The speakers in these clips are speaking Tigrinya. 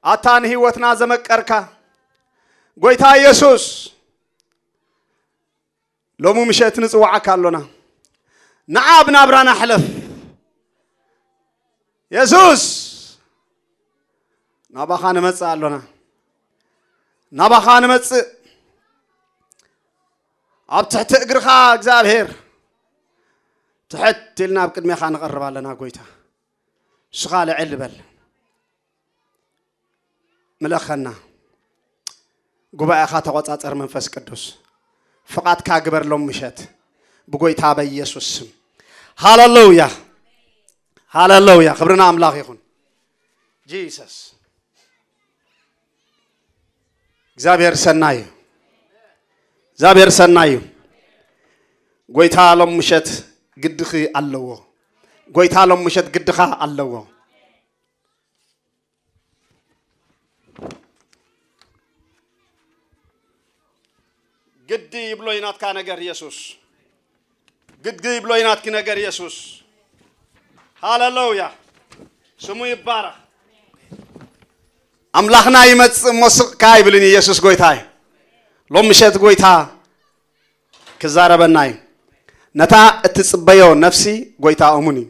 ኣታ ንህይወትና ዘመቀርካ ጎይታ ኢየሱስ፣ ሎሚ ምሸት ንጽውዓካ ኣሎና። ንዓ ብናብራና ሕለፍ። የሱስ፣ ናባኻ ንመጽእ ኣሎና። ናባኻ ንመጽእ። ኣብ ትሕቲ እግርኻ እግዚኣብሔር ትሕት ኢልና ኣብ ቅድሜኻ ንቐርብ ኣለና ጎይታ። ንስኻ ልዕል በል። ምለኸና። ጉባኤኻ ተቖጻጸር መንፈስ ቅዱስ። ፍቓድካ ግበር ሎም ምሸት። ብጎይታ በኢየሱስ ስም። ሃሌሉያ። ሃሌሉያ። ክብርና ኣምላኽ ይኹን። ጂሰስ። እግዚኣብሔር ሰናይ እዩ። እግዚኣብሔር ሰናይ እዩ። ጎይታ ሎም ምሸት ግድኺ ኣለዎ። ጎይታ ሎም ምሸት ግድኻ ኣለዎ። ግዲ ይብሎ ይናትካ ነገር ኢየሱስ። ግዲ ይብሎ ይናትኪ ነገር ኢየሱስ። ሃሌሉያ። ስሙ ይባረኽ። ኣምላኽና ይመጽእ እሞ ስቕ ከኣ ኣይብልን ኢየሱስ ጎይታ እዩ። ሎም ምሸት ጎይታ ክዛረበና እዩ። ነታ እትጽበዮ ነፍሲ ጎይታ እሙን እዩ።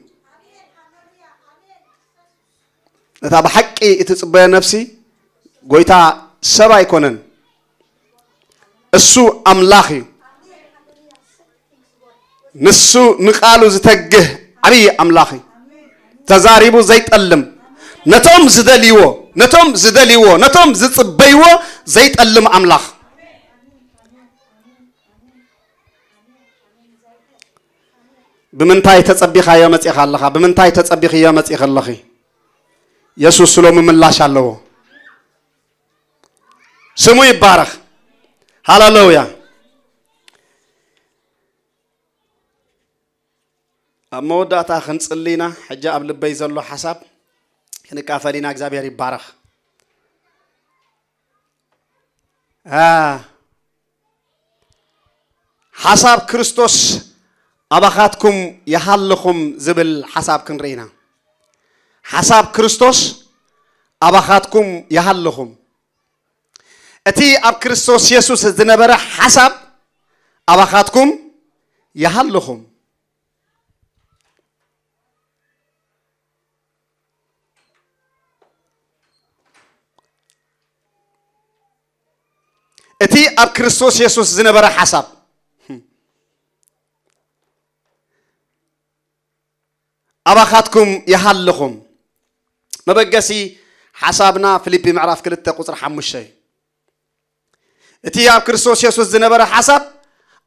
ነታ ብሓቂ እትጽበዮ ነፍሲ ጎይታ ሰብ ኣይኮነን። እሱ ኣምላኽ እዩ። ንሱ ንቃሉ ዝተግህ ዓብዪ ኣምላኽ እዩ። ተዛሪቡ ዘይጠልም፣ ነቶም ዝደልይዎ፣ ነቶም ዝደልይዎ፣ ነቶም ዝጽበይዎ ዘይጠልም ኣምላኽ። ብምንታይ ተጸቢኻዮ መጺኻ ኣለኻ? ብምንታይ ተጸቢኽዮ መጺኺ ኣለኺ? የሱስ ሎሚ ምላሽ ኣለዎ። ስሙ ይባረኽ። ሃሌሉያ። ኣብ መወዳእታ ክንጽሊ ኢና። ሕጂ ኣብ ልበይ ዘሎ ሓሳብ ክንካፈል ኢና። እግዚኣብሔር ይባረኽ። አ፣ ሓሳብ ክርስቶስ ኣባኻትኩም ይሃልኹም ዝብል ሓሳብ ክንርኢ ኢና። ሓሳብ ክርስቶስ ኣባኻትኩም ይሃልኹም። እቲ ኣብ ክርስቶስ የሱስ ዝነበረ ሓሳብ ኣባኻትኩም ይሃልኹም። እቲ ኣብ ክርስቶስ የሱስ ዝነበረ ሓሳብ ኣባኻትኩም ይሃልኹም። መበገሲ ሓሳብና ፊልፒ ምዕራፍ ክልተ ቁጽሪ ሓሙሽተ እዩ። እቲ ኣብ ክርስቶስ የሱስ ዝነበረ ሓሳብ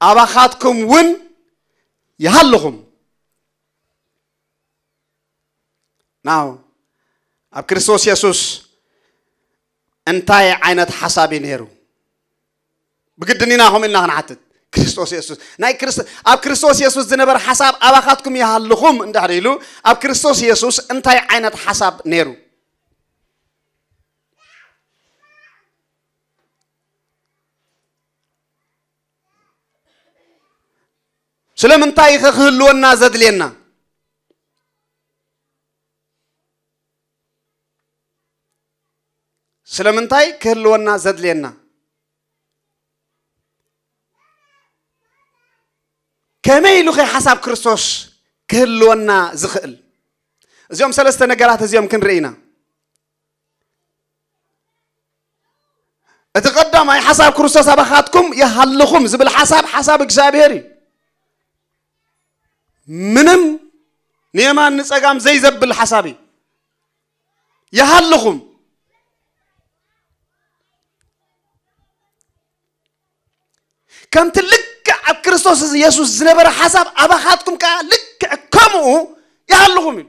ኣባኻትኩም እውን ይሃልኹም። ናው ኣብ ክርስቶስ የሱስ እንታይ ዓይነት ሓሳብ እዩ ነይሩ? ብግድን ኢና ከምኡ ኢልና ክንሓትት። ክርስቶስ የሱስ ናይ ክርስ-፣ ኣብ ክርስቶስ የሱስ ዝነበረ ሓሳብ ኣባኻትኩም ይሃልኹም እንድሕር ኢሉ፣ ኣብ ክርስቶስ የሱስ እንታይ ዓይነት ሓሳብ ነይሩ? ስለምንታይ ኢኸ ክህልወና ዘድልየና? ስለምንታይ ክህልወና ዘድልየና? ከመይ ኢሉ ኸ ሓሳብ ክርስቶስ ክህልወና ዝኽእል? እዚኦም ሰለስተ ነገራት እዚኦም ክንርኢ ኢና። እቲ ቀዳማይ ሓሳብ ክርስቶስ ኣባኻትኩም ይሃልኹም ዝብል ሓሳብ፣ ሓሳብ እግዚኣብሔር እዩ። ምንም ንየማን ንጸጋም ዘይዘብል ሓሳብ እዩ። ይሃልኹም። ከምቲ ልክዕ ኣብ ክርስቶስ የሱስ ዝነበረ ሓሳብ ኣባኻትኩም ከኣ ልክዕ ከምኡ ይሃልኹም እዩ።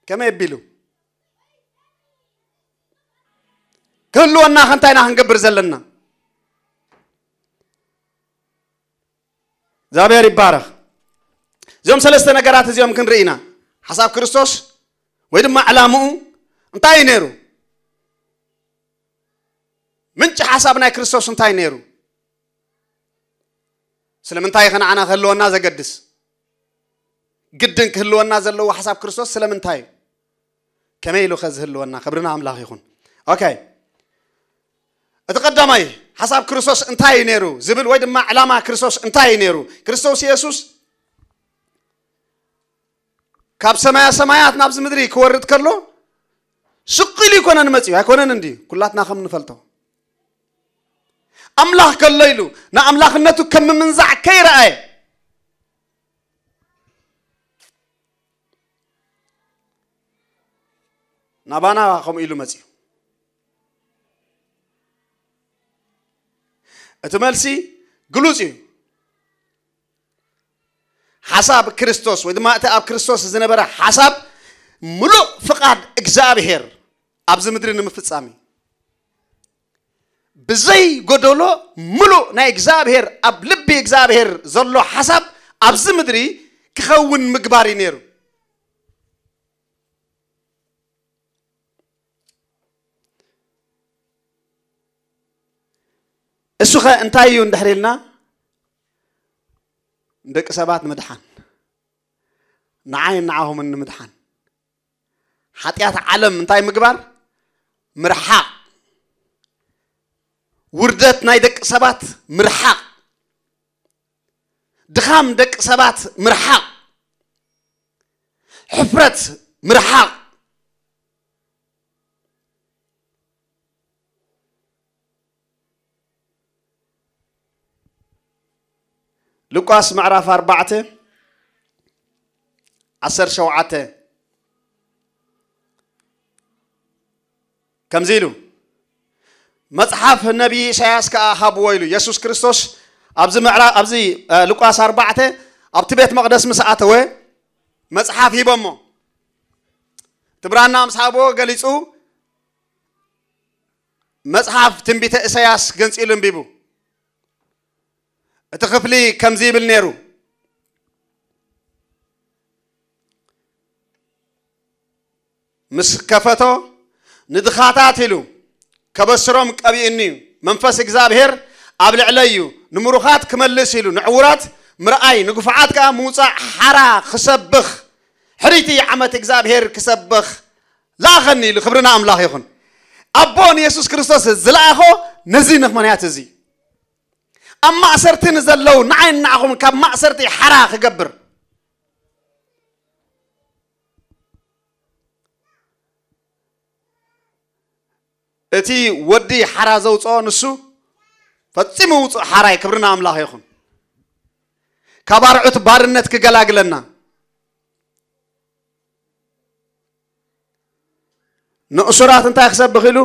ከመይ ኣቢሉ? ክህልወና ከ እንታይ ኢና ክንገብር ዘለና? እግዚኣብሔር ይባረኽ። እዚኦም ሰለስተ ነገራት እዚኦም ክንርኢ ኢና። ሓሳብ ክርስቶስ ወይ ድማ ዕላምኡ እንታይ እዩ ነይሩ? ምንጪ ሓሳብ ናይ ክርስቶስ እንታይ ነይሩ? ስለምንታይ ኢኸ ንዓና ክህልወና ዘገድስ? ግድን ክህልወና ዘለዎ ሓሳብ ክርስቶስ ስለምንታይ እዩ? ከመይ ኢሉ ከ ዝህልወና? ክብርና ኣምላኽ ይኹን። ኦኬ፣ እቲ ቀዳማይ ሓሳብ ክርስቶስ እንታይ እዩ ነይሩ ዝብል ወይ ድማ ዕላማ ክርስቶስ እንታይ እዩ ነይሩ? ክርስቶስ የሱስ ካብ ሰማያ ሰማያት ናብዚ ምድሪ ክወርድ ከሎ ስቕ ኢሉ ይኮነን መፅዩ ኣይኮነን እንዲ ኩላትና ከም ንፈልጦ ኣምላኽ ከሎ ኢሉ ንኣምላኽነቱ ከም ምምንዛዕ ከይረኣየ ናባና ከምኡ ኢሉ መፅዩ። እቲ መልሲ ግሉጽ እዩ። ሓሳብ ክርስቶስ ወይ ድማ እቲ ኣብ ክርስቶስ ዝነበረ ሓሳብ ምሉእ ፍቓድ እግዚኣብሔር ኣብዚ ምድሪ ንምፍጻም እዩ። ብዘይ ጎደሎ ምሉእ ናይ እግዚኣብሔር ኣብ ልቢ እግዚኣብሔር ዘሎ ሓሳብ ኣብዚ ምድሪ ክኸውን ምግባር እዩ ነይሩ። እሱ ኸ እንታይ እዩ እንድሕር ኢልና ንደቂ ሰባት ንምድሓን ንዓይ ንዓኹምን ንምድሓን ሓጢኣት ዓለም እንታይ ምግባር ምርሓቕ ውርደት ናይ ደቂ ሰባት ምርሓቕ ድኻም ደቂ ሰባት ምርሓቕ ሕፍረት ምርሓቕ ሉቃስ ምዕራፍ ኣርባዕተ ዓሰርተ ሸውዓተ ከምዚ ኢሉ መጽሓፍ ነቢ ኢሳያስ ከኣ ሃብዎ ኢሉ የሱስ ክርስቶስ ኣብዚ ምዕራ ኣብዚ ሉቃስ ኣርባዕተ ኣብቲ ቤት መቕደስ ምስ ኣተወ መጽሓፍ ሂቦሞ እቲ ብራና ምስ ሃብዎ ገሊጹ መጽሓፍ ትንቢተ ኢሳያስ ገንጺሉ እንቢቡ እቲ ክፍሊ ከምዚ ይብል ነይሩ ምስ ከፈቶ ንድኻታት ኢሉ ከበስሮም ቀቢኡኒ እዩ መንፈስ እግዚኣብሔር ኣብ ልዕለይ እዩ ንምሩኻት ክመልስ ኢሉ ንዕውራት ምርኣይ ንግፉዓት ከዓ ምውፃእ ሓራ ክሰብኽ ሕሪቲ ዓመት እግዚኣብሔር ክሰብኽ ለኣኸኒ ኢሉ ክብርና ኣምላኽ ይኹን ኣቦ ንየሱስ ክርስቶስ ዝለኣኾ ነዚ ምኽንያት እዚ ኣብ ማእሰርቲ ንዘለዉ ንዓይ ንዓኹም ካብ ማእሰርቲ ሓራ ክገብር እቲ ወዲ ሓራ ዘውፅኦ ንሱ ፈፂሙ ውፁእ ሓራይ ክብርና ኣምላኽ ይኹን ካብ ኣርዑት ባርነት ክገላግለና ንእሱራት እንታይ ክሰብኽ ኢሉ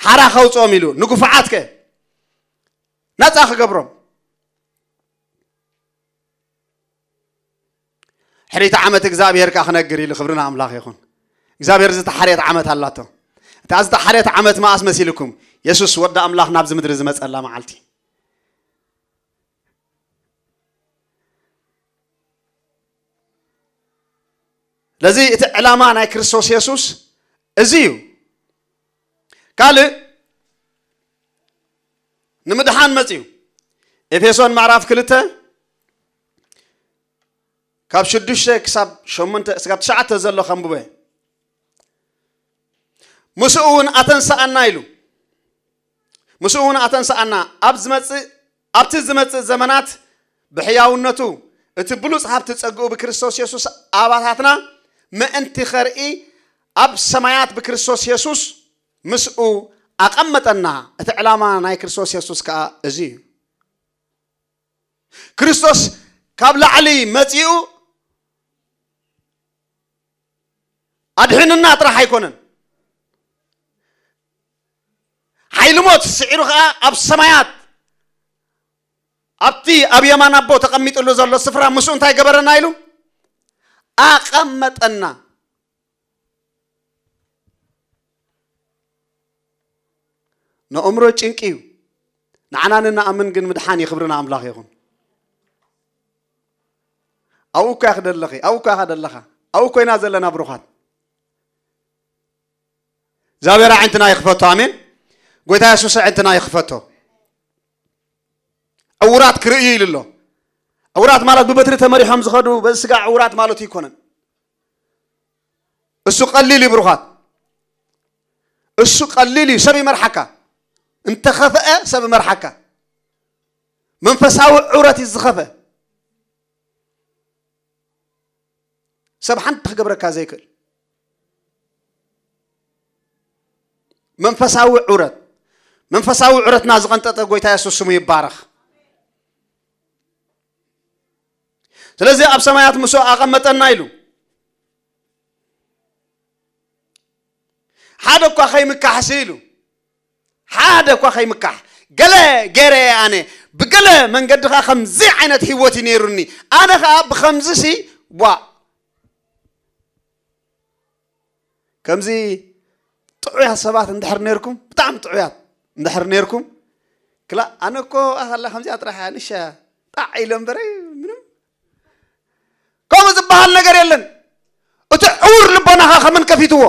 ሓራ ከውፅኦም ኢሉ ንግፉዓት ከ ነፃ ክገብሮም ሕሪት ዓመት እግዚኣብሔር ከዓ ክነግር ኢሉ ክብርና ኣምላኽ ይኹን እግዚኣብሔር ዝተሓርየት ዓመት ኣላቶ እታ ዝተሓርየት ዓመት መኣስ መሲልኩም የሱስ ወዲ ኣምላኽ ናብዚ ምድሪ ዝመፀላ መዓልቲ ለዚ እቲ ዕላማ ናይ ክርስቶስ የሱስ እዚ እዩ ካልእ ንምድሓን መፅዩ ኤፌሶን ምዕራፍ ክልተ ካብ ሽዱሽተ ክሳብ ሸሞንተ ክሳብ ትሽዓተ ዘሎ ከንብበ ምስኡ እውን ኣተንስኣና ኢሉ ምስኡ እውን ኣተንስኣና ኣብ ዝመፅእ ኣብቲ ዝመፅእ ዘመናት ብሕያውነቱ እቲ ብሉፅ ሃብቲ ፀግኡ ብክርስቶስ የሱስ ኣባታትና ምእንቲ ኸርኢ ኣብ ሰማያት ብክርስቶስ የሱስ ምስኡ ኣቐመጠና እቲ ዕላማ ናይ ክርስቶስ የሱስ ከዓ እዚ እዩ ክርስቶስ ካብ ላዕሊ መፂኡ ኣድሕንና ጥራሕ ኣይኮነን ሓይሊ ሞት ስዒሩ ከዓ ኣብ ሰማያት ኣብቲ ኣብ የማን ኣቦ ተቐሚጥሉ ዘሎ ስፍራ ምስኡ እንታይ ገበረና ኢሉ ኣቐመጠና ንእምሮ ጭንቂ እዩ ንዓና ንንኣምን ግን ምድሓን እዩ ክብሪ ንኣምላኽ ይኹን ኣብኡ እኳ ክደለኺ ኣብኡ እኳ ከደለኻ ኣብኡ ኮይና ዘለና ብሩኻት እግዚኣብሔር ኣዕንትና ይኽፈቶ ኣሜን ጎይታ የሱስ ኣዕንትና ይኽፈቶ ዕውራት ክርእዩ ኢሉ ኣሎ ዕውራት ማለት ብበትሪ ተመሪሖም ዝኸዱ በዚ ስጋ ዕውራት ማለቱ ይኮነን እሱ ቀሊል እዩ ብሩኻት እሱ ቀሊል እዩ፣ ሰብ ይመርሓካ። እንተኸፍአ ሰብ ይመርሓካ። መንፈሳዊ ዑረት እዩ ዝኸፍአ። ሰብ ሓንቲ ክገብረካ ዘይክእል መንፈሳዊ ዑረት። መንፈሳዊ ዑረትና ዝቐንጠጠ ጎይታ የሱስ ስሙ ይባረኽ። ስለዚ ኣብ ሰማያት ምስኡ ኣቐመጠና ኢሉ። ሓደ እኳ ከይምካሕሲ ኢሉ። ሓደ እኳ ከይምካሕ፣ ገለ ገይረ እየ ኣነ። ብገለ መንገዲ ኸዓ ከምዚ ዓይነት ህይወት እዩ ነይሩኒ። ኣነ ኸዓ ብኸምዚ ሲ ዋ ከምዚ ጥዑያት ሰባት እንድሕር ነይርኩም፣ ብጣዕሚ ጥዑያት እንድሕር ነይርኩም፣ ክላ ኣነ እኮ ኣላ ከምዚኣ ጥራሕ እያ፣ ንሻ ጣዕ ኢለ እምበረ ምንም ከምኡ ዝበሃል ነገር የለን። እቲ ዕውር ልቦናኻ ከመን ከፊትዎ?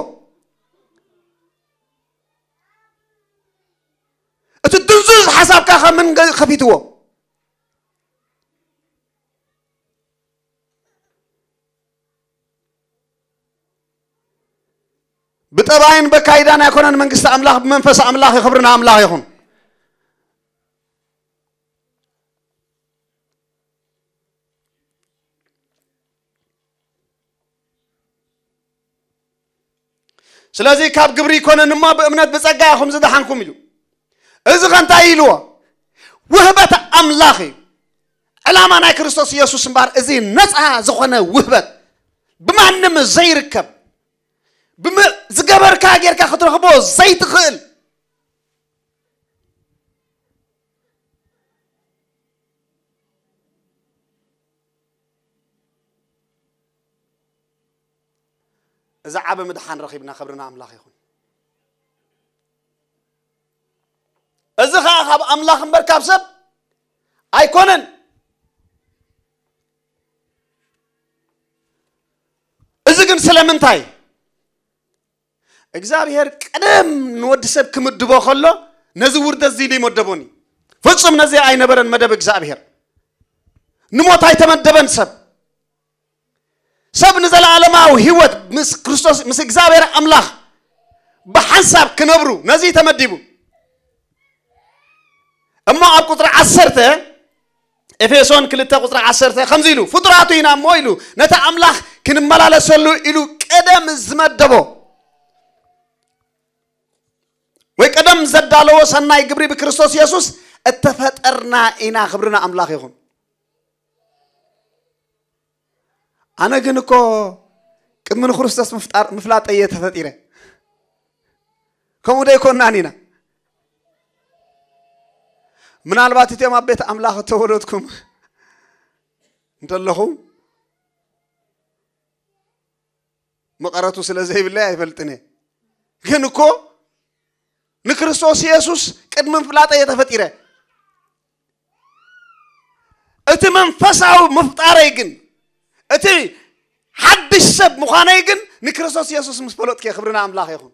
እቲ ድንዙዝ ሓሳብካ ከመን ገ- ከፊትዎ? ብጠባይን በካይዳን ኣይኮነን መንግስቲ ኣምላኽ፣ ብመንፈስ ኣምላኽ እዩ። ክብሪ ንኣምላኽ ይኹን። ስለዚ ካብ ግብሪ ይኮነን እሞ ብእምነት ብጸጋ ኢኹም ዝደሓንኩም ኢሉ። እዚ ከ እንታይ ኢልዎ? ውህበት ኣምላኽ እዩ። ዕላማ ናይ ክርስቶስ ኢየሱስ እምበኣር እዚ ነፃ ዝኾነ ውህበት፣ ብማንም ዘይርከብ፣ ብም- ዝገበርካ ጌርካ ክትረኽቦ ዘይትኽእል። እዚ ዓቢ ምድሓን ረኺብና፣ ክብሪ ንኣምላኽ ይኹን። እዚ ኸኣ ካብ ኣምላኽ እምበር ካብ ሰብ ኣይኮነን። እዚ ግን ስለምንታይ? እግዚኣብሔር ቀደም ንወዲ ሰብ ክምድቦ ከሎ ነዚ ውርደት እዚ ኢሉ ይመደቦኒ። ፍጹም ነዚ ኣይነበረን መደብ እግዚኣብሔር። ንሞት ኣይተመደበን ሰብ። ሰብ ንዘለዓለማዊ ህይወት ምስ ክርስቶስ፣ ምስ እግዚኣብሔር ኣምላኽ ብሓንሳብ ክነብሩ ነዚ ተመዲቡ። እሞ ኣብ ቁጽሪ ዓሰርተ፣ ኤፌሶን ክልተ ቁጽሪ ዓሰርተ ከምዚ ኢሉ፣ "ፍጡራቱ ኢና እሞ" ኢሉ፣ "ነቲ ኣምላኽ ክንመላለሰሉ" ኢሉ ቀደም ዝመደቦ ወይ ቀደም ዘዳለዎ ሰናይ ግብሪ ብክርስቶስ የሱስ እተፈጠርና ኢና። ክብሪ ንኣምላኽ ይኹን። ኣነ ግን እኮ ቅድሚ ንክርስቶስ ምፍጣር፣ ምፍላጠይ እየ ተፈጢረ። ከምኡ ዶ ኣይኮንናን ኢና? ምናልባት እቲኦም ኣብ ቤት ኣምላኽ እተወለድኩም እንተለኹም መቐረቱ ስለ ዘይብለይ ኣይፈልጥን እየ። ግን እኮ ንክርስቶስ የሱስ ቅድሚ ምፍላጠይ እየ ተፈጢረ። እቲ መንፈሳዊ ምፍጣረይ ግን፣ እቲ ሓድሽ ሰብ ምዃነይ ግን ንክርስቶስ የሱስ ምስ ፈለጥኩ እየ። ክብሪ ንኣምላኽ ይኹን።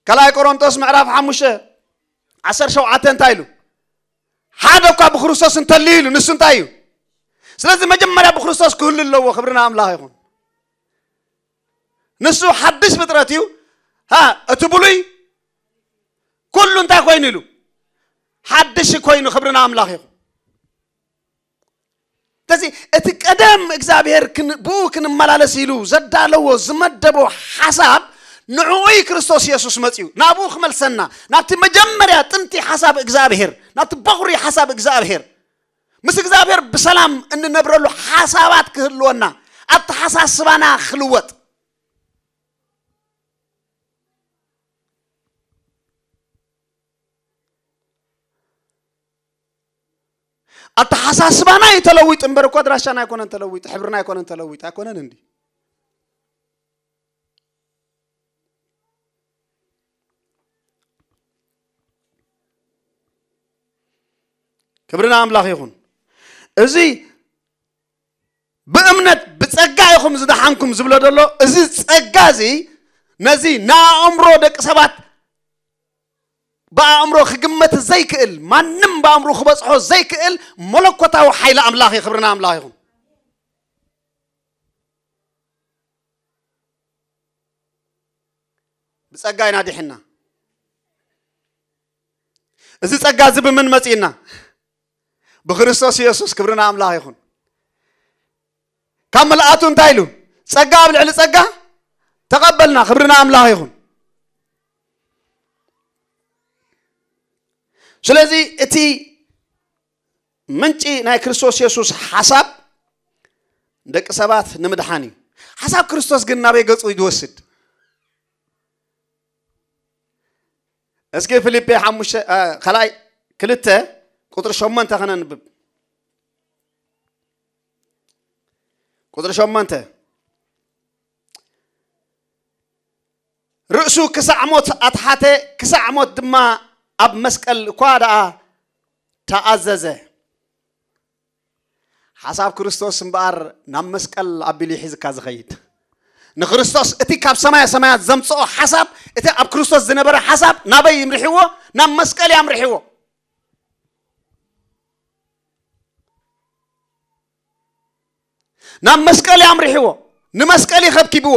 ካልኣይ ቆሮንቶስ ምዕራፍ ሓሙሽተ ዓሰርተ ሸውዓተ እንታይ ኢሉ? "ሓደ እኳ ብክርስቶስ እንተልዩ" ኢሉ። ንሱ እንታይ እዩ? ስለዚ መጀመርያ ብክርስቶስ ክህሉ ኣለዎ። ክብሪ ንኣምላኽ ይኹን። ንሱ ሓድሽ ፍጥረት እዩ። ሃ፣ እቲ ብሉይ ኩሉ እንታይ ኮይኑ ኢሉ? ሓድሽ ኮይኑ። ክብሪ ንኣምላኽ ይኹን። ስለዚ እቲ ቀደም እግዚኣብሔር ክን-፣ ብኡ ክንመላለስ ኢሉ ዘዳለዎ፣ ዝመደቦ ሓሳብ ንዕኡ እዩ ክርስቶስ የሱስ መጺኡ። ናብኡ ክመልሰና፣ ናብቲ መጀመርያ ጥንቲ ሓሳብ እግዚኣብሔር፣ ናብቲ በኹሪ ሓሳብ እግዚኣብሔር፣ ምስ እግዚኣብሔር ብሰላም እንነብረሉ ሓሳባት ክህልወና፣ ኣተሓሳስባና ክልወጥ። ኣተሓሳስባና እዩ ተለዊጡ እምበር እኮ ኣድራሻና ኣይኮነን ተለዊጡ፣ ሕብርና ኣይኮነን ተለዊጡ፣ ኣይኮነን እንዲ። ክብሪ ንኣምላኽ ይኹን። እዚ ብእምነት ብጸጋ ኢኹም ዝደሓንኩም ዝብሎ ዘሎ፣ እዚ ጸጋ እዚ ነዚ ንኣእምሮ ደቂ ሰባት ብኣእምሮ ክግመት ዘይክእል፣ ማንም ብኣእምሮ ክበጽሖ ዘይክእል መለኮታዊ ሓይሊ ኣምላኽ እዩ። ክብሪ ንኣምላኽ ይኹን። ብጸጋ ኢና ዲሕና። እዚ ጸጋ እዚ ብምን መጺእና? ብክርስቶስ ኢየሱስ። ክብርና ኣምላኽ ይኹን። ካብ ምልኣቱ እንታይ ኢሉ? ጸጋ ኣብ ልዕሊ ጸጋ ተቐበልና። ክብርና ኣምላኽ ይኹን። ስለዚ እቲ ምንጪ ናይ ክርስቶስ የሱስ ሓሳብ ደቂ ሰባት ንምድሓን እዩ። ሓሳብ ክርስቶስ ግን ናበይ ገጹ እዩ ዝወስድ? እስኪ ፊልጲ ሓሙሽተ፣ እ፣ ካልኣይ ክልተ ቁጥሪ ሸሞንተ ከነንብብ። ቁጥሪ ሸሞንተ፣ ርእሱ ክሳዕ ሞት ኣትሓተ፣ ክሳዕ ሞት ድማ ኣብ መስቀል እኳ ደኣ ተኣዘዘ። ሓሳብ ክርስቶስ እምበኣር ናብ መስቀል ኣቢሉ ሒዝካ ዝኸይድ። ንክርስቶስ እቲ ካብ ሰማያ ሰማያት ዘምጽኦ ሓሳብ፣ እቲ ኣብ ክርስቶስ ዝነበረ ሓሳብ ናበይ ይምርሕዎ? ናብ መስቀል ያምርሕዎ። ናብ መስቀል ያምርሕዎ። ንመስቀል ይኸብኪብዎ።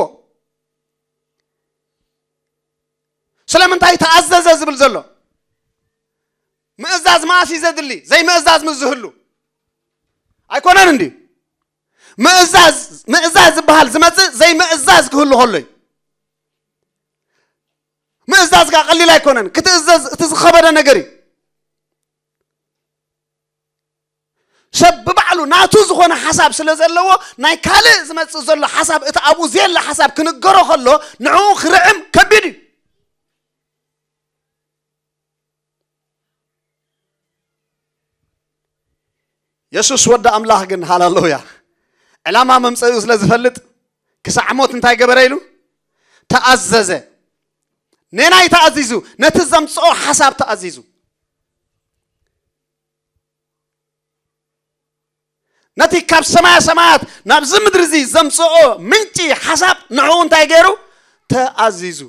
ስለምንታይ ተኣዘዘ ዝብል ዘሎ? ምእዛዝ መኣስ እዩ ዘድሊ? ዘይምእዛዝ ምስ ዝህሉ ኣይኮነን እንድዩ? ምእዛዝ፣ ምእዛዝ ዝበሃል ዝመጽእ ዘይምእዛዝ ክህሉ ከሎ እዩ። ምእዛዝ ከኣ ቀሊል ኣይኮነን። ክትእዘዝ እቲ ዝኸበደ ነገር እዩ። ሰብ ብባዕሉ ናቱ ዝኾነ ሓሳብ ስለ ዘለዎ፣ ናይ ካልእ ዝመጽእ ዘሎ ሓሳብ፣ እቲ ኣብኡ ዘየለ ሓሳብ ክንገሮ ከሎ፣ ንዕኡ ክርዕም ከቢድ እዩ። የሱስ ወዲ ኣምላኽ ግን፣ ሃሌሉያ፣ ዕላማ መምጸኢኡ ስለ ዝፈልጥ፣ ክሳዕ ሞት እንታይ ገበረ ኢሉ? ተኣዘዘ። ነናይ ተኣዚዙ፣ ነቲ ዘምጽኦ ሓሳብ ተኣዚዙ። ነቲ ካብ ሰማያ ሰማያት ናብዚ ምድሪ እዚ ዘምጽኦ ምንጪ ሓሳብ ንዕኡ እንታይ ገይሩ? ተኣዚዙ።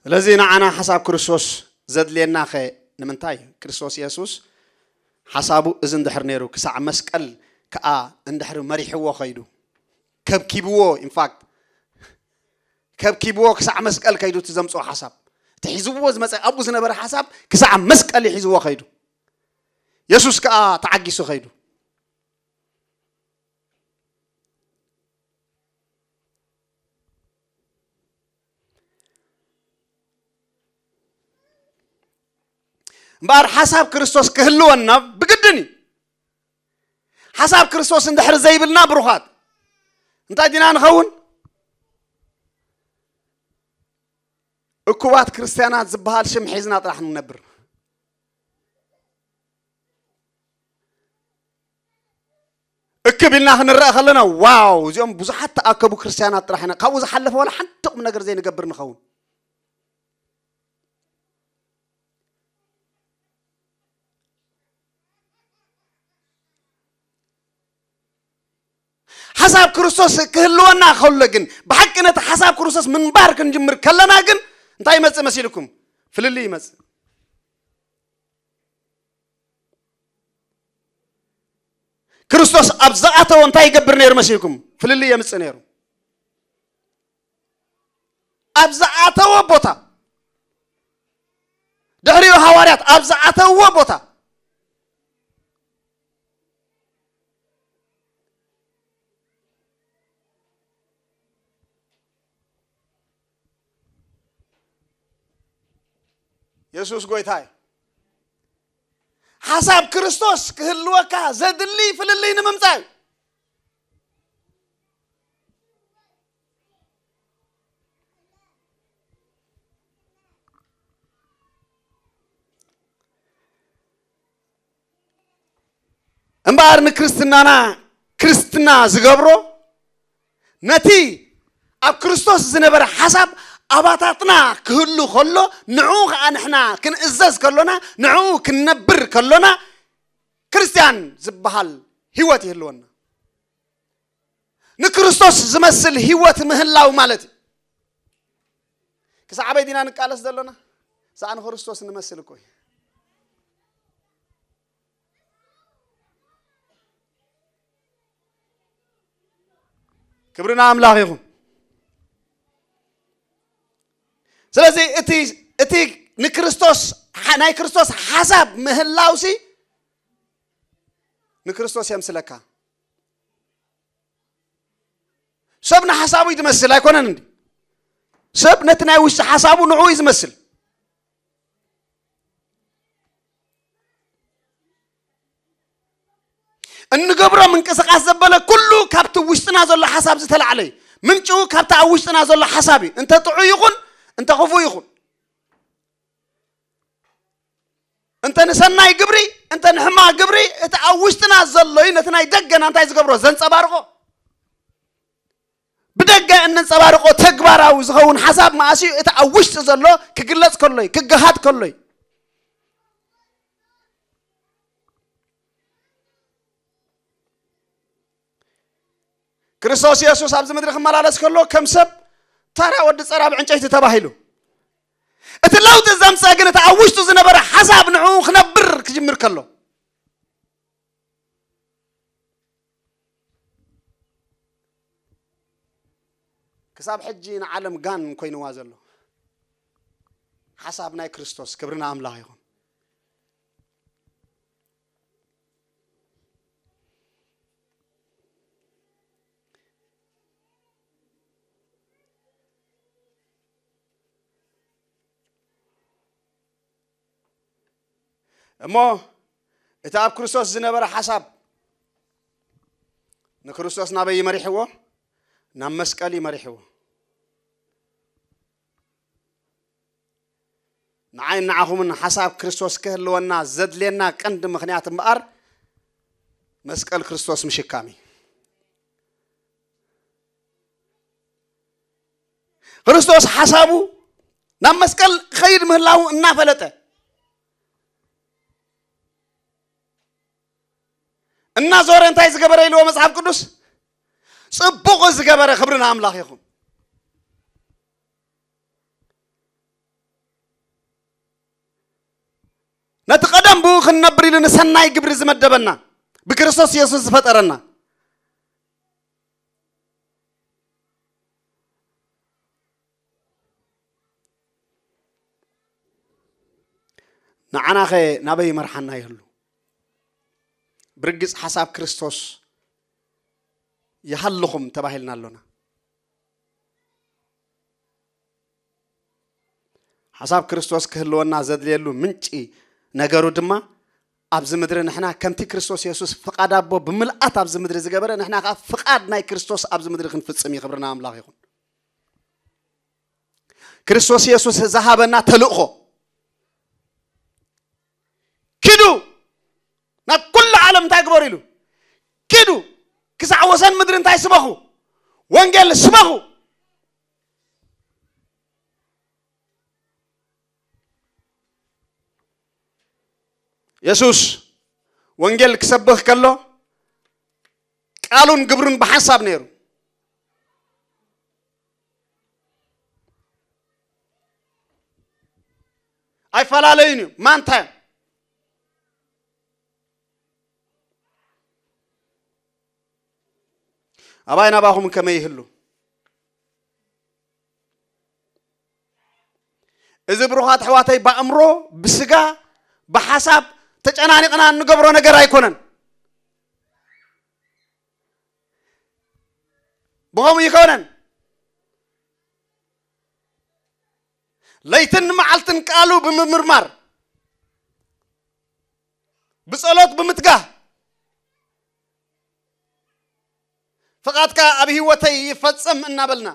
ስለዚ ንዓና ሓሳብ ክርስቶስ ዘድልየናኸ ንምንታይ? ክርስቶስ የሱስ ሓሳቡ እዚ እንድሕር ነይሩ፣ ክሳዕ መስቀል ከኣ እንድሕር መሪሕዎ ኸይዱ፣ ከብኪብዎ፣ ኢንፋክት፣ ከብኪብዎ ክሳዕ መስቀል ከይዱ፣ እቲ ዘምጽኦ ሓሳብ፣ እቲ ሒዝዎ ዝመጸ፣ ኣብኡ ዝነበረ ሓሳብ ክሳዕ መስቀል እዩ ሒዝዎ ኸይዱ። የሱስ ከኣ ተዓጊሱ ኸይዱ። እምበኣር ሓሳብ ክርስቶስ ክህልወና ብግድን እዩ። ሓሳብ ክርስቶስ እንድሕር ዘይብልና፣ ብሩኻት፣ እንታይ ዲና ንኸውን? እኩባት ክርስትያናት ዝበሃል ሽም ሒዝና ጥራሕ ንነብር። እክብ ኢልና ክንረአ ከለና፣ ዋው፣ እዚኦም ብዙሓት ተኣከቡ ክርስትያናት ጥራሕ ኢና፣ ካብኡ ዝሓለፈ ዋላ ሓንቲ ቁም ነገር ዘይንገብር ንኸውን። ሓሳብ ክርስቶስ ክህልወና ከሎ ግን፣ ብሓቂ ነቲ ሓሳብ ክርስቶስ ምንባር ክንጅምር ከለና ግን፣ እንታይ ይመጽእ መሲልኩም? ፍልልይ ይመጽእ። ክርስቶስ ኣብ ዝኣተዎ እንታይ ይገብር ነይሩ መሲልኩም? ፍልልይ የምጽእ ነይሩ። ኣብ ዝኣተዎ ቦታ፣ ድሕሪኡ ሃዋርያት ኣብ ዝኣተውዎ ቦታ፣ የሱስ ጎይታ እዩ። ሓሳብ ክርስቶስ ክህልወካ ዘድሊ ፍልልይ ንምምጻእ እዩ። እምበኣር ንክርስትናና ክርስትና ዝገብሮ፣ ነቲ ኣብ ክርስቶስ ዝነበረ ሓሳብ ኣባታትና ክህሉ ከሎ፣ ንዕኡ ኸኣ ንሕና ክንእዘዝ ከሎና፣ ንዕኡ ክንነብር ከሎና፣ ክርስትያን ዝበሃል ህይወት ይህልወና። ንክርስቶስ ዝመስል ህይወት ምህላው ማለት እዩ። ክሳዕ ኣበይ ዲና ንቃለስ ዘሎና? ሳዕ ንክርስቶስ ንመስል እኮ እዩ። ክብሪ ንኣምላኽ ይኹን። ስለዚ እቲ እቲ ንክርስቶስ ናይ ክርስቶስ ሓሳብ ምህላውሲ ንክርስቶስ የምስለካ። ሰብ ንሓሳቡ እዩ ዝመስል ኣይኮነን እንዲ ሰብ ነቲ ናይ ውሽጢ ሓሳቡ ንዑ እዩ ዝመስል። እንገብሮ ምንቅስቃስ ዘበለ ኩሉ ካብቲ ውሽጥና ዘሎ ሓሳብ ዝተላዕለ እዩ። ምንጭኡ ካብቲ ኣብ ውሽጥና ዘሎ ሓሳብ እዩ። እንተ ጥዑይ ይኹን እንተ ክፉእ ይኹን፣ እንተ ንሰናይ ግብሪ እንተ ንሕማቕ ግብሪ፣ እቲ ኣብ ውሽጥና ዘሎ እዩ ነቲ ናይ ደገና እንታይ ዝገብሮ ዘንጸባርቆ። ብደገ እነንጸባርቆ ተግባራዊ ዝኸውን ሓሳብ መኣስ እዩ እቲ ኣብ ውሽጢ ዘሎ ክግለጽ ከሎ እዩ ክገሃድ ከሎ እዩ። ክርስቶስ የሱስ ኣብዚ ምድሪ ክመላለስ ከሎ ከም ሰብ ተራ ወዲ ጸራብ ዕንጨይቲ ተባሂሉ። እቲ ለውጢ ዘምፀ ግን እቲ ኣብ ውሽጡ ዝነበረ ሓሳብ ንዕኡ ክነብር ክጅምር ከሎ። ክሳብ ሕጂ ንዓለም ጋን ኮይንዋ ዘሎ ሓሳብ ናይ ክርስቶስ። ክብሪ ንኣምላኽ ይኹን። እሞ እቲ ኣብ ክርስቶስ ዝነበረ ሓሳብ ንክርስቶስ ናበይ ይመሪሕዎ? ናብ መስቀል ይመሪሕዎ። ንዓይ ንዓኹምን ሓሳብ ክርስቶስ ክህልወና ዘድልየና ቀንዲ ምኽንያት እምበኣር መስቀል ክርስቶስ ምሽካም እዩ። ክርስቶስ ሓሳቡ ናብ መስቀል ክኸይድ ምህላዉ እናፈለጠ እናዞረ እንታይ ዝገበረ ኢልዎ መጽሓፍ ቅዱስ? ጽቡቕ ዝገበረ። ክብሪ ንኣምላኽ ይኹን። ነቲ ቀደም ብኡ ክንነብር ኢሉ ንሰናይ ግብሪ ዝመደበና ብክርስቶስ የሱስ ዝፈጠረና ንዓናኸ ናበይ ይመርሓና ይህሉ? ብርግጽ ሓሳብ ክርስቶስ ይሃልኹም ተባሂልና ኣሎና። ሓሳብ ክርስቶስ ክህልወና ዘድልየሉ ምንጪ ነገሩ ድማ ኣብዚ ምድሪ ንሕና ከምቲ ክርስቶስ የሱስ ፍቓድ ኣቦ ብምልኣት ኣብዚ ምድሪ ዝገበረ ንሕና ከዓ ፍቓድ ናይ ክርስቶስ ኣብዚ ምድሪ ክንፍጽም እዩ። ክብርና ኣምላኽ ይኹን። ክርስቶስ የሱስ ዝሃበና ተልእኾ ኪዱ ናብ ኩሉ ዓለም እንታይ ግበሩ ኢሉ ኪዱ ክሳዕ ወሰን ምድሪ እንታይ ስበኹ ወንጌል ስበኹ። የሱስ ወንጌል ክሰብኽ ከሎ ቃሉን ግብሩን ብሓንሳብ ነይሩ። ኣይፈላለዩን እዩ ማንታ እዮም። ኣባይ ናባኹም ከመይ ይህሉ? እዚ ብሩኻት ኣሕዋተይ ብኣእምሮ ብስጋ ብሓሳብ ተጨናኒቕና እንገብሮ ነገር ኣይኮነን። ብኸምኡ ይኮነን። ለይትን መዓልትን ቃሉ ብምምርማር ብጸሎት ብምትጋህ ፍቓድካ ኣብ ህይወተይ ይፈጸም እናበልና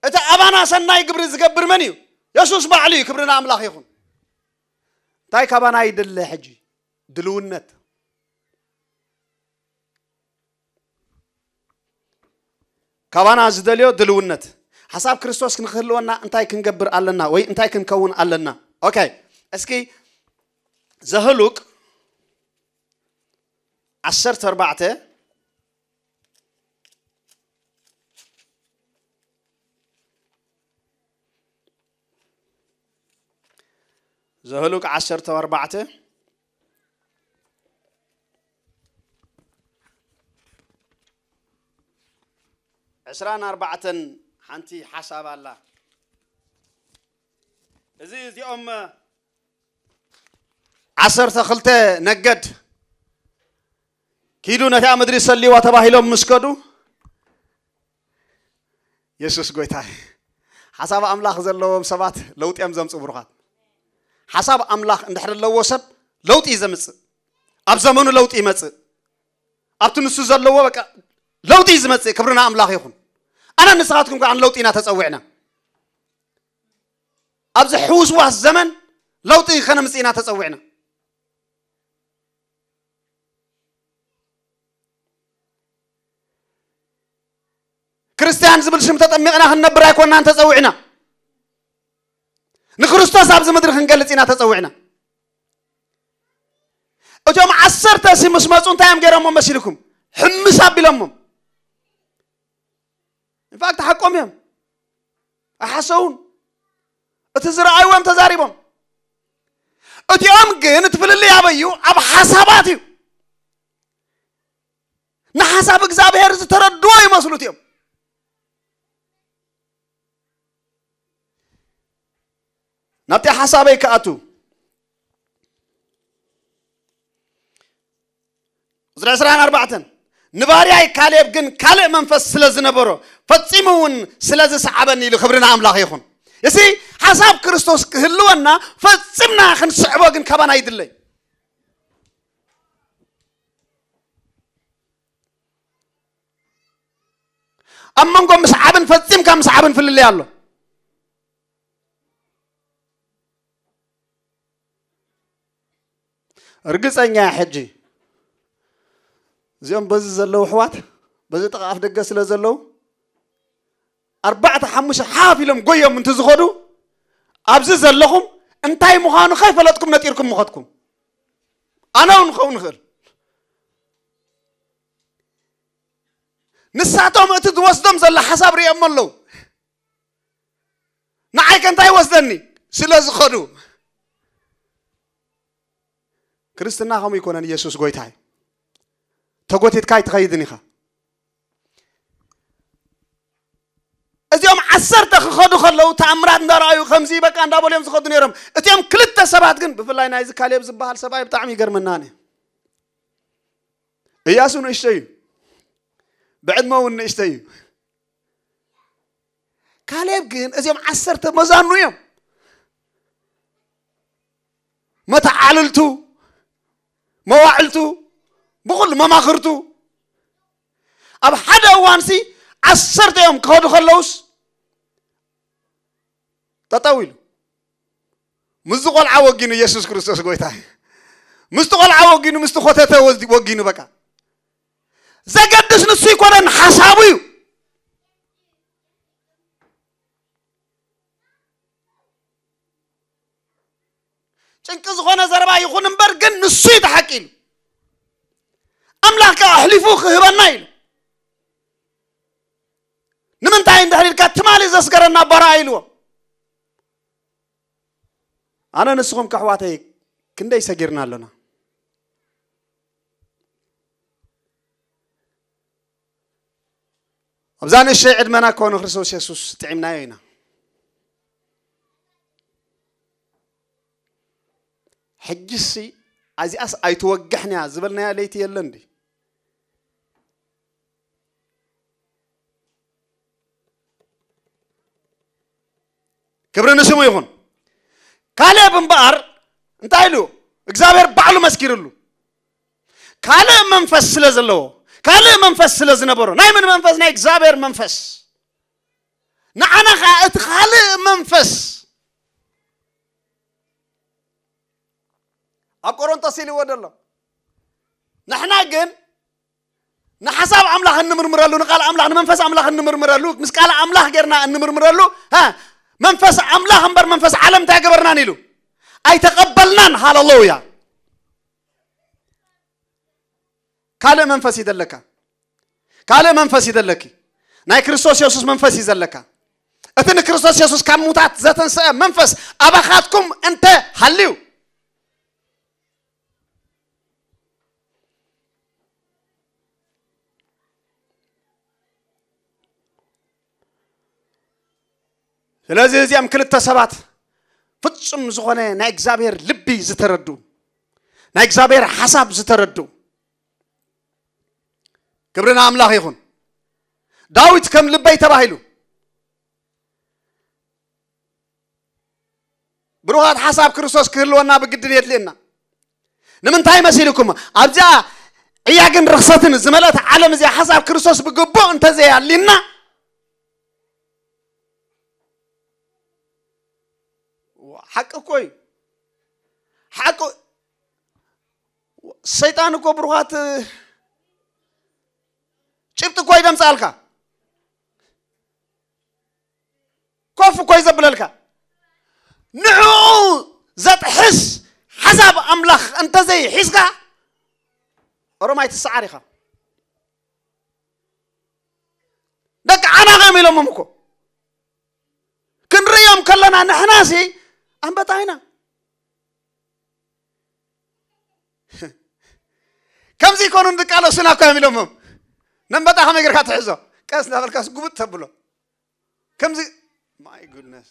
እቲ ኣባና ሰናይ ግብሪ ዝገብር መን እዩ? የሱስ ባዕሉ እዩ። ክብሪ ንኣምላኽ ይኹን። እንታይ ካባና ይድለ ሕጂ? ድልውነት። ካባና ዝደልዮ ድልውነት። ሓሳብ ክርስቶስ ክንክህልወና እንታይ ክንገብር ኣለና ወይ እንታይ ክንከውን ኣለና? ኦኬ፣ እስኪ ዘህሉቅ ዓሰርተ ኣርባዕተ ዘህሉቅ ዓሰርተ ኣርባዕተ ዕስራን ኣርባዕተን ሓንቲ ሓሳብ ኣላ። እዚ እዚኦም ዓሰርተ ክልተ ነገድ ኪዱ ነታ ምድሪ ሰልዋ ተባሂሎም ምስ ከዱ፣ የሱስ ጎይታ፣ ሓሳብ ኣምላኽ ዘለዎም ሰባት ለውጢ እዮም ዘምጽኡ። ብሩኻት፣ ሓሳብ ኣምላኽ እንድሕር ኣለዎ ሰብ ለውጢ እዩ ዘምጽእ። ኣብ ዘመኑ ለውጢ ይመጽእ። ኣብቲ ንሱ ዘለዎ በቃ ለውጢ እዩ ዝመጽእ። ክብርና ኣምላኽ ይኹን። ኣነ ንስኻትኩም ከኣ ለውጢ ኢና ተጸዊዕና። ኣብዚ ሕውስዋስ ዘመን ለውጢ ከነምጽእ ኢና ተጸዊዕና። ክርስትያን ዝብል ሽም ተጠሚቕና ክንነብር ኣይኮናን ተጸዊዕና። ንክርስቶስ ኣብዚ ምድሪ ክንገልጽ ኢና ተጸዊዕና። እቶም ዓሰርተ ሲ ምስ መጹ እንታይ እዮም ገይሮሞም መሲልኩም? ሕምስ ኣቢሎሞም። ኢንፋክት ሓቆም እዮም። ኣይሓሰውን። እቲ ዝረኣይዎ እዮም ተዛሪቦም። እቲኦም ግን እቲ ፍልልይ ኣበይ እዩ? ኣብ ሓሳባት እዩ። ንሓሳብ እግዚኣብሔር ዝተረድዎ ይመስሉ እቲኦም። ናብቲ ሓሳበይ ክኣቱ፣ ቁጽሪ ዕስራን ኣርባዕተን፣ ንባርያይ ካሌብ ግን ካልእ መንፈስ ስለ ዝነበሮ፣ ፈጺሙ እውን ስለ ዝሰዓበኒ ኢሉ። ክብሪ ንኣምላኽ ይኹን። እዚ ሓሳብ ክርስቶስ ክህልወና ፈጺምና ክንስዕቦ ግን ካባና ይድለይ። ኣብ መንጎ ምስዓብን ፈጺምካ ምስዓብን ፍልልይ ኣሎ። ርግጸኛ እየ ሕጂ እዚኦም በዚ ዘለዉ ኣሕዋት በዚ ጥቓ ኣፍ ደገ ስለ ዘለዉ ኣርባዕተ ሓሙሽተ ሓፍ ኢሎም ጎዮም እንተ ዝኸዱ ኣብዚ ዘለኹም እንታይ ምዃኑ ከይፈለጥኩም ነጢርኩም ምኸድኩም። ኣነ እውን ክኸውን ይኽእል። ንሳቶም እቲ ዝወስዶም ዘሎ ሓሳብ ርእዮሞ ኣለዉ። ንዓይ ከ እንታይ ይወስደኒ? ስለ ዝኸዱ። ክርስትና ከምኡ ይኮነን። ኢየሱስ ጎይታ እዩ። ተጎቲትካ ኣይትኸይድን ኢኻ። እዚኦም ዓሰርተ ክኸዱ ከለዉ ተኣምራት እንዳረኣዩ ከምዚ በቃ እንዳበሉ እዮም ዝኸዱ ነይሮም። እቲኦም ክልተ ሰባት ግን ብፍላይ ናይዚ ካሌብ ዝበሃል ሰብኣይ ብጣዕሚ ይገርመናኒ። እያሱ ንእሽተይ እዩ። ብዕድመ እውን ንእሽተይ እዩ። ካሌብ ግን እዚኦም ዓሰርተ መዛኑ እዮም። መተዓልልቱ፣ መዋዕልቱ፣ ብኹሉ መማኽርቱ ኣብ ሓደ እዋንሲ ዓሰርተ እዮም ክኸዱ ከለውስ ጠጠው ኢሉ ምስዚ ቆልዓ ወጊኑ። ኢየሱስ ክርስቶስ ጎይታ እዩ። ምስቲ ቆልዓ ወጊኑ፣ ምስቲ ኮተተ ወዚ- ወጊኑ። በቃ ዘገድስ ንሱ ይኮነን፣ ሓሳቡ እዩ። ጭንቂ ዝኾነ ዘረባ ይኹን እምበር ግን ንሱ እዩ ተሓቂ ኢሉ። ኣምላኽ ከኣ ኣሕሊፉ ክህበና ኢሉ። ንምንታይ እንድሕር ኢልካ ትማሊ ዘስገረና ባርያ ኢልዎ። ኣነ ንስኹም ከሕዋተይ ክንደይ ሰጊርና ኣሎና። ኣብዛ ንእሽተይ ዕድመና እኮ ንክርስቶስ የሱስ ጥዒምናዮ ኢና። ሕጂሲ ኣዚኣስ ኣይትወግሕንያ ዝበልናያ ለይቲ የለን ድዩ? ክብሪ ንስሙ ይኹን። ካሌብ እምበኣር እንታይ ኢሉ? እግዚኣብሔር ባዕሉ መስኪርሉ። ካልእ መንፈስ ስለ ዘለዎ፣ ካልእ መንፈስ ስለ ዝነበሮ። ናይ ምን መንፈስ? ናይ እግዚኣብሔር መንፈስ። ንዓና ኸዓ እቲ ካልእ መንፈስ ኣብ ቆሮንቶስ ኢልዎ ዘሎ። ንሕና ግን ንሓሳብ ኣምላኽ እንምርምረሉ፣ ንቃል ኣምላኽ፣ ንመንፈስ ኣምላኽ እንምርምረሉ፣ ምስ ቃል ኣምላኽ ጌርና እንምርምረሉ። ሃ፣ መንፈስ ኣምላኽ እምበር መንፈስ ዓለም እንታይ ገበርናን ኢሉ ኣይተቐበልናን። ሃሌሉያ። ካልእ መንፈስ ይደለካ፣ ካልእ መንፈስ ይደለኪ። ናይ ክርስቶስ የሱስ መንፈስ እዩ ዘለካ። እቲ ንክርስቶስ የሱስ ካብ ሙታት ዘተንስአ መንፈስ ኣባኻትኩም እንተ ሃልዩ፣ ስለዚ እዚኦም ክልተ ሰባት ፍጹም ዝኾነ ናይ እግዚኣብሔር ልቢ ዝተረዱ፣ ናይ እግዚኣብሔር ሓሳብ ዝተረዱ። ክብሪ ንኣምላኽ ይኹን። ዳዊት ከም ልበይ ተባሂሉ። ብሩኻት፣ ሓሳብ ክርስቶስ ክህልወና ብግድን የድልየና። ንምንታይ መሲልኩም? ኣብዚኣ ዕያግን ርኽሰትን ዝመልአት ዓለም እዚኣ ሓሳብ ክርስቶስ ብግቡእ እንተዘይኣሊና፣ ሓቂ እኮ እዩ። ሓቂ፣ ሰይጣን እኮ ብሩኻት ጭብጢ እኮ ይደምጻልካ። ኮፍ እኮ እዩ ዘብለልካ። ንዕኡ ዘጥሕስ ሓሳብ ኣምላኽ እንተዘይሒዝካ፣ ኦሮማይ ትሰዓር ኢኻ። ደቂ ዓናቕ እዮም ኢሎሞም እኮ። ክንርእዮም ከለና ንሕናሲ ኣንበጣ ኢና። ከምዚ ይኮኑ እንድቃለሱና እኮ እዮም ኢሎሞም። ነንበጣ ከመይ ጌርካ ትሕዞ? ቀስ እናበልካስ ጉብጥ ተብሎ። ከምዚ፣ my goodness።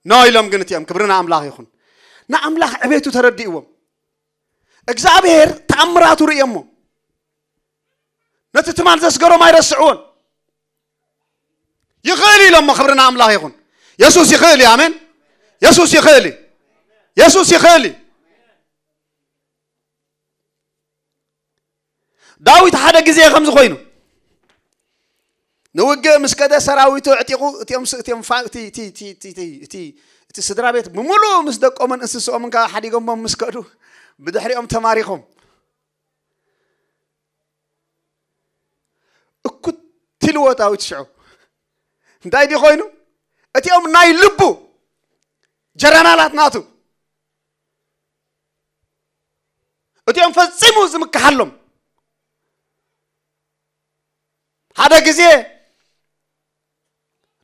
ኖ ኢሎም ግን እቲኦም፣ ክብሪ ንኣምላኽ ይኹን። ንኣምላኽ ዕቤቱ ተረዲእዎም። እግዚኣብሔር ተኣምራቱ ርእዮሞ። ነቲ ትማል ዘስገሮም ኣይረስዕዎን። ይኽእል እዩ ኢሎሞ፣ ክብሪ ንኣምላኽ ይኹን። የሱስ ይኽእል እዩ። ኣሜን። የሱስ ይኽእል እዩ። የሱስ ይኽእል እዩ። ዳዊት ሓደ ግዜ ከምዚ ኮይኑ ንውግእ ምስ ከደ ሰራዊቱ ኣዕጢቑ፣ እቲኦም ስ-፣ እቲኦም ፋ-፣ እቲ፣ እቲ፣ እቲ፣ እቲ፣ እቲ፣ እቲ፣ እቲ ስድራ ቤት ብምሉእ ምስ ደቆምን እንስስኦምን ከዓ ሓዲጎሞም ምስ ከዱ፣ ብድሕሪኦም ተማሪኾም። እኩት ኢልዎ ዳዊት ሽዑ። እንታይ ድዩ ኮይኑ? እቲኦም ናይ ልቡ ጀረናላት ናቱ፣ እቲኦም ፈጺሙ ዝምክሓሎም። ሓደ ግዜ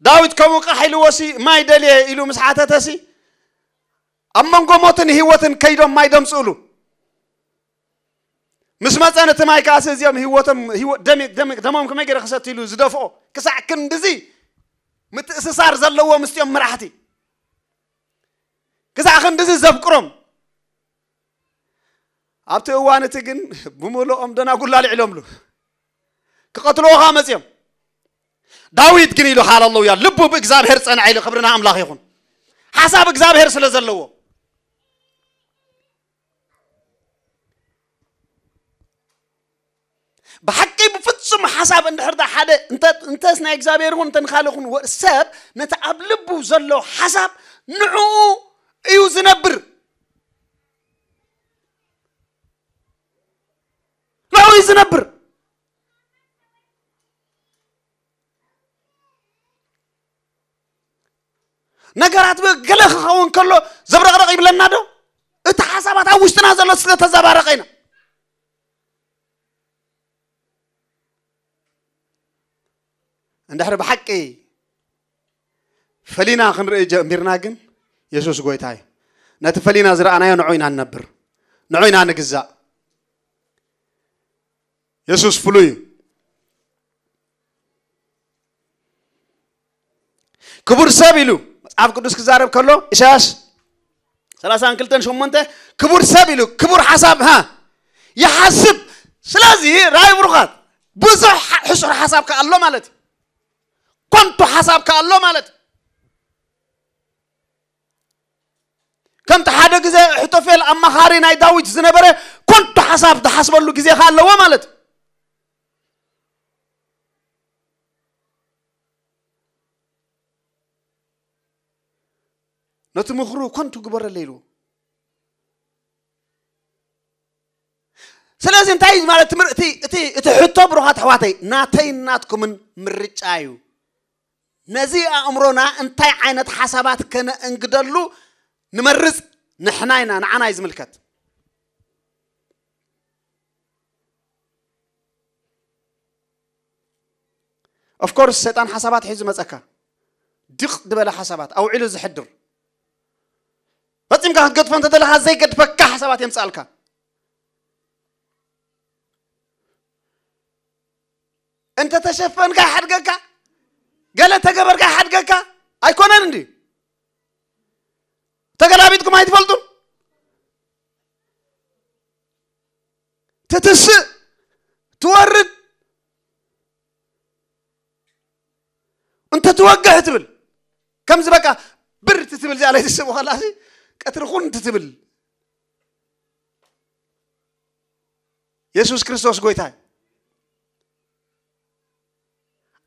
ዳዊት ከምኡ ቃሕ ኢልዎሲ፣ ማይ ደልየ ኢሉ ምስ ሓተተሲ፣ ኣብ መንጎ ሞትን ህይወትን ከይዶም ማይ ደምጽእሉ። ምስ መጸ ነቲ ማይ ከኣሲ፣ እዚኦም ህይወቶም፣ ህይወ-፣ ደም-፣ ደም-፣ ደሞም ከመይ ገይረ ክሰቲ ኢሉ ዝደፍኦ፣ ክሳዕ ክንድዚ ምትእስሳር ዘለዎ ምስቲኦም መራሕቲ፣ ክሳዕ ክንድዚ ዘፍቅሮም። ኣብቲ እዋን እቲ ግን ብምልኦም ደናጉላ ልዒሎምሉ። ክቐትልዎ ኸዓ መጽዮም። ዳዊት ግን ኢሉ፣ ሃለሉያ፣ ልቡ ብእግዚኣብሔር ጸንዐ ኢሉ፣ ክብሪ ንኣምላኽ ይኹን። ሓሳብ እግዚኣብሔር ስለ ዘለዎ። ብሓቂ ብፍጹም ሓሳብ እንድሕር ዳ ሓደ እንተ-፣ እንተስ ናይ እግዚኣብሔር ይኹን እንተ ንኻልእ ይኹን ወ-፣ ሰብ ነቲ ኣብ ልቡ ዘሎ ሓሳብ ንዕኡ እዩ ዝነብር። ንዕኡ እዩ ዝነብር። ነገራት ገለ ክኸውን ከሎ ዘብረቕረቕ ይብለና ዶ? እቲ ሓሳባት ኣብ ውሽጥና ዘሎ ስለ ተዘባረቐ ኢና። እንድሕሪ ብሓቂ ፈሊና ክንርኢ ጀሚርና ግን፣ የሱስ ጎይታ እዩ። ነቲ ፈሊና ዝረኣናዮ ንዑ ኢና ንነብር፣ ንዑ ኢና ንግዛእ። የሱስ ፍሉይ እዩ። ክቡር ሰብ ኢሉ መጽሓፍ ቅዱስ ክዛረብ ከሎ፣ ኢሳያስ ሰላሳን ክልተን ሸሞንተ፣ ክቡር ሰብ ኢሉ ክቡር ሓሳብ፣ ሃ፣ ይሓስብ። ስለዚ ራይ ብሩኻት፣ ብዙሕ ሓ-፣ ሕሱር ሓሳብ ከኣ ኣሎ ማለት እዩ። ኮንቱ ሓሳብ ከኣ ኣሎ ማለት እዩ። ከምቲ ሓደ ግዜ ኣሕቶፌል ኣማኻሪ ናይ ዳዊት ዝነበረ፣ ኮንቱ ሓሳብ ዝሓስበሉ ግዜ ከኣ ኣለዎ ማለት እዩ። ነቲ ምኽሩ ኮንቱ ግበረለይ ኢልዎ። ስለዚ እንታይ እዩ ማለት ትምህር-፣ እቲ፣ እቲ፣ እቲ ሕቶ ብሩኻት ኣሕዋተይ፣ ናተይን ናትኩምን ምርጫ እዩ። ነዚ ኣእምሮና እንታይ ዓይነት ሓሳባት ከነእንግደሉ ንመርጽ ንሕና ኢና፣ ንዓና እዩ ዝምልከት። Of course ሰይጣን ሓሳባት ሒዙ መጸካ። ድቕ ዝበለ ሓሳባት ኣውዒሉ ዝሕድር። ፈጺምካ ክትገድፎ እንተደለኻ ዘይገድፈካ ሓሳባት የምጽኣልካ። እንተ ተሸፈንካ ይሓድገካ፣ ገለ ተገበርካ ይሓድገካ ኣይኮነን እንዲ? ተገላቢጥኩም ኣይትፈልጡን? ትትስእ፣ ትወርድ፣ እንተ ትወግሕ ትብል። ከምዚ በቃ ብር ትብል እዚኣ ላይ ትስብ ከላ ቀትሪ ኩን ትብል። የሱስ ክርስቶስ ጎይታ እዩ።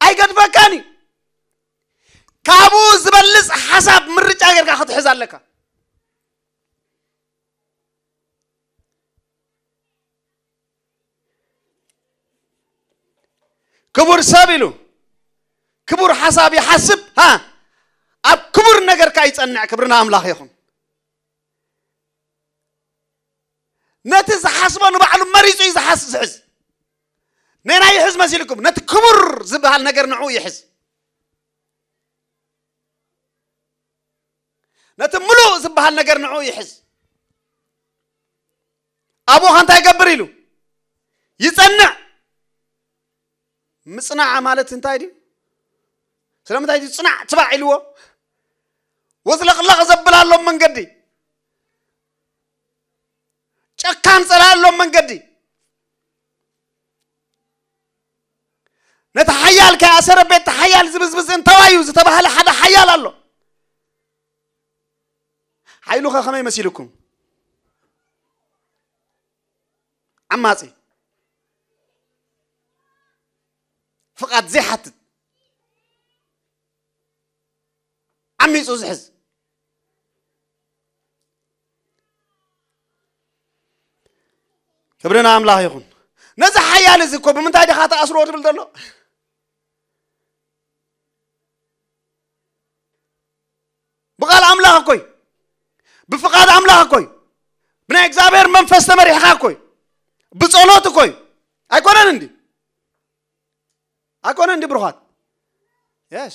ኣይገድፈካን እዩ። ካብኡ ዝበልጽ ሓሳብ ምርጫ ጌርካ ክትሕዝ ኣለካ። ክቡር ሰብ ኢሉ ክቡር ሓሳብ ይሓስብ፣ ሃ፣ ኣብ ክቡር ነገርካ ይጸንዕ። ክብርና ኣምላኽ ይኹን። ነቲ ዝሓስቦ ንባዕሉ መሪጹ እዩ ዝሓስ-፣ ዝሕዝ። ነናይ ይሕዝ መሲልኩም፣ ነቲ ክቡር ዝበሃል ነገር ንዕኡ ይሕዝ። ነቲ ምሉእ ዝበሃል ነገር ንዕኡ ይሕዝ። ኣብኡ ኸ እንታይ ይገብር ኢሉ? ይጸንዕ። ምጽናዕ ማለት እንታይ ድዩ? ስለምንታይ ድዩ ጽናዕ ትባዕ ኢልዎ? ወዝለቕለቕ ዘብል ኣሎም መንገዲ፣ ጨካን ጸላኢ ኣሎም መንገዲ። ነቲ ሓያል ከይኣሰረ ቤት ሓያል ዝብዝብዝ እንተዋዩ ዝተባህለ ሓደ ሓያል ኣሎ። ሓይሉ ኸ ከመይ መሲልኩም? ዓማጺ፣ ፍቓድ ዘይሓትት፣ ዓሚጹ ዝሕዝ። ክብሪ ንኣምላኽ ይኹን። ነዚ ሓያል እዚ እኮ ብምንታይ ዲኻ ትኣስሮ ትብል ዘሎ? ብቓል ኣምላኽ እኮይ፣ ብፍቓድ ኣምላኽ እኮይ፣ ብናይ እግዚኣብሔር መንፈስ ተመሪሕኻ እኮይ፣ ብጸሎት እኮይ። ኣይኮነን እንዲ? ኣይኮነን እንዲ ብሩኻት? የስ።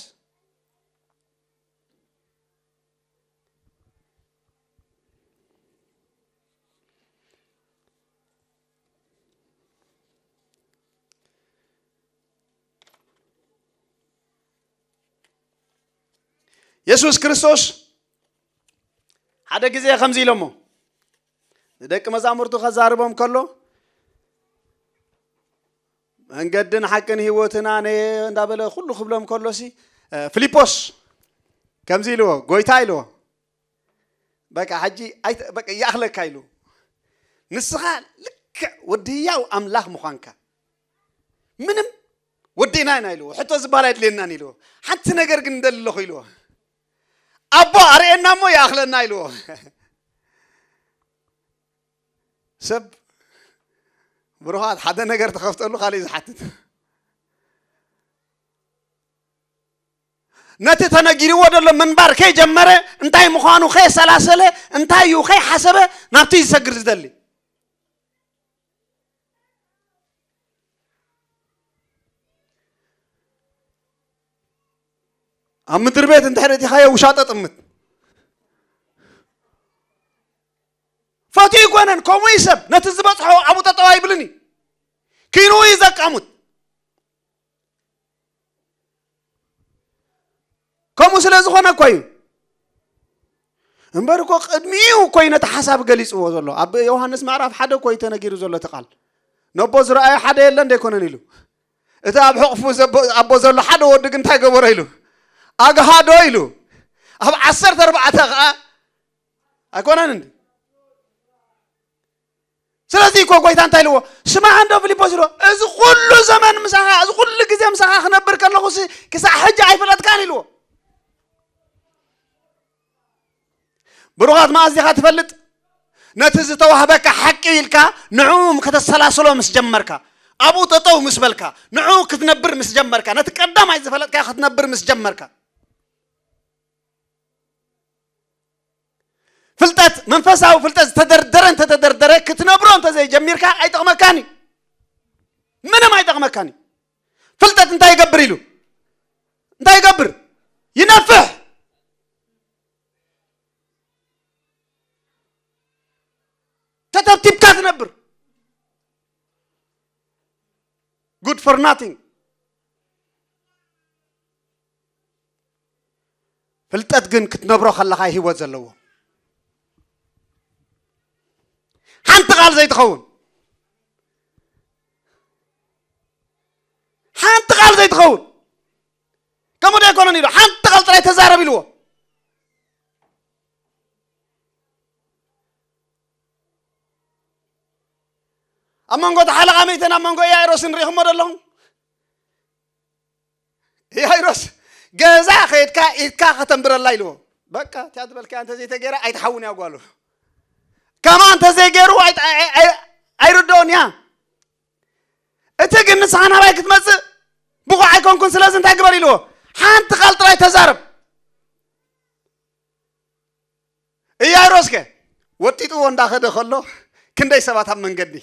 የሱስ ክርስቶስ ሓደ ግዜ ከምዚ ኢሎሞ ንደቂ መዛሙርቱ ከዛርቦም ከሎ፣ መንገድን ሓቅን ህይወትን ኣነ እንዳበለ ኩሉ ክብሎም ከሎሲ፣ እ፣ ፊልጶስ ከምዚ ኢልዎ፣ ጎይታ ኢልዎ፣ በቃ ሕጂ ኣይተ-፣ በቃ ይኣኽለካ ኢልዎ። ንስኻ ልክዕ ወዲ ህያው ኣምላኽ ምዃንካ ምንም ወዲእና ኢና ኢልዎ። ሕቶ ዝበሃል ኣይድልየናን ኢልዎ። ሓንቲ ነገር ግን እንደሊ ኣለኹ ኢልዎ። ኣቦ ኣርእየና እሞ ይኣኽለና ኢልዎ። ሰብ ብሩኻት ሓደ ነገር ተኸፍተሉ ካልእ ዝሓትት። ነቲ ተነጊርዎ ዘሎ ምንባር ከይጀመረ እንታይ ምዃኑ ከየሰላሰለ እንታይ እዩ ከይሓሰበ ናብቲ ዝሰግር ዝደሊ። ኣብ ምድሪ ቤት እንድሕር እቲኻዮ ውሻጠ ጥምት ፈትዩ ይኮነን። ከምኡ እዩ ሰብ ነቲ ዝበፅሖ ኣብኡ ጠጠው ኣይብልን እዩ። ኪንኡ እዩ ዘቃሙት። ከምኡ ስለ ዝኾነ እኮ እዩ። እምበር እኮ ቅድሚኡ እኮ እዩ ነቲ ሓሳብ ገሊፅዎ ዘሎ። ኣብ ዮሃንስ ምዕራፍ ሓደ እኮ እዩ ተነጊሩ ዘሎ እቲ ቃል። ነቦ ዝረኣዮ ሓደ የለን ዶ ኣይኮነን ኢሉ። እቲ ኣብ ሕቑፉ ዘቦ-፣ ኣቦ ዘሎ ሓደ ወዲ ግን እንታይ ገበሮ ኢሉ? ኣግሃዶ ኢሉ። ኣብ ዓሰርተ ኣርባዕተ ኸዓ ኣይኮነን እንዲ? ስለዚ እኮ ጎይታ እንታይ ኢልዎ? ስማዕ እንዶ ፊልጶስ ኢልዎ፣ እዚ ኩሉ ዘመን ምሳኻ፣ እዚ ኩሉ ግዜ ምሳኻ ክነብር ከለኹ ሲ ክሳዕ ሕጂ ኣይፈለጥካን ኢልዎ። ብሩኻት መኣዝ ዲኻ ትፈልጥ? ነቲ ዝተዋህበካ ሓቂ ኢልካ ንዕኡ ከተሰላስሎ ምስ ጀመርካ፣ ኣብኡ ጠጠው ምስ በልካ፣ ንዕኡ ክትነብር ምስ ጀመርካ፣ ነቲ ቀዳማይ ዝፈለጥካ ክትነብር ምስ ጀመርካ። ፍልጠት፣ መንፈሳዊ ፍልጠት ዝተደርደረ እንተተደርደረ ክትነብሮ እንተዘይጀሚርካ ኣይጠቕመካን እዩ። ምንም ኣይጠቕመካን እዩ። ፍልጠት እንታይ ይገብር ኢሉ? እንታይ ይገብር? ይነፍሕ። ተተብቲብካ ትነብር። Good for nothing። ፍልጠት ግን ክትነብሮ ከለኻ ህይወት ዘለዎ። ሓንቲ ቃል ዘይትኸውን፣ ሓንቲ ቃል ዘይትኸውን። ከምኡ ዶ ኣይኮነን ኢሉ፣ ሓንቲ ቃል ጥራይ ተዛረብ ኢልዎ። ኣብ መንጎ እቲ ሓለቓ ሚእትን ኣብ መንጎ ኢያኢሮስን ርኢኹሞ ዶ ኣለኹም? ኢያኢሮስ፣ ገዛ ከይድካ ኢድካ ከተንብረላ ኢልዎ። በቃ፣ እቲኣ ዝበልካያ እንተዘይተገይራ ኣይትሓውን እያ ጓሉ። ከምኣ እንተዘይገይሩ ኣይት-፣ ኣይ-፣ ኣይ-፣ ኣይ-፣ ኣይርድኦን እያ። እቲ ግን ንስኻ ናባይ ክትመጽእ ብቑዕ ኣይኮንኩን፣ ስለዚ እንታይ ግበር ኢልዎ? ሓንቲ ቃል ጥራይ ተዛረብ። ኢያኢሮስከ ወጢጥዎ እንዳኸደ ከሎ ክንደይ ሰባት ኣብ መንገዲ፣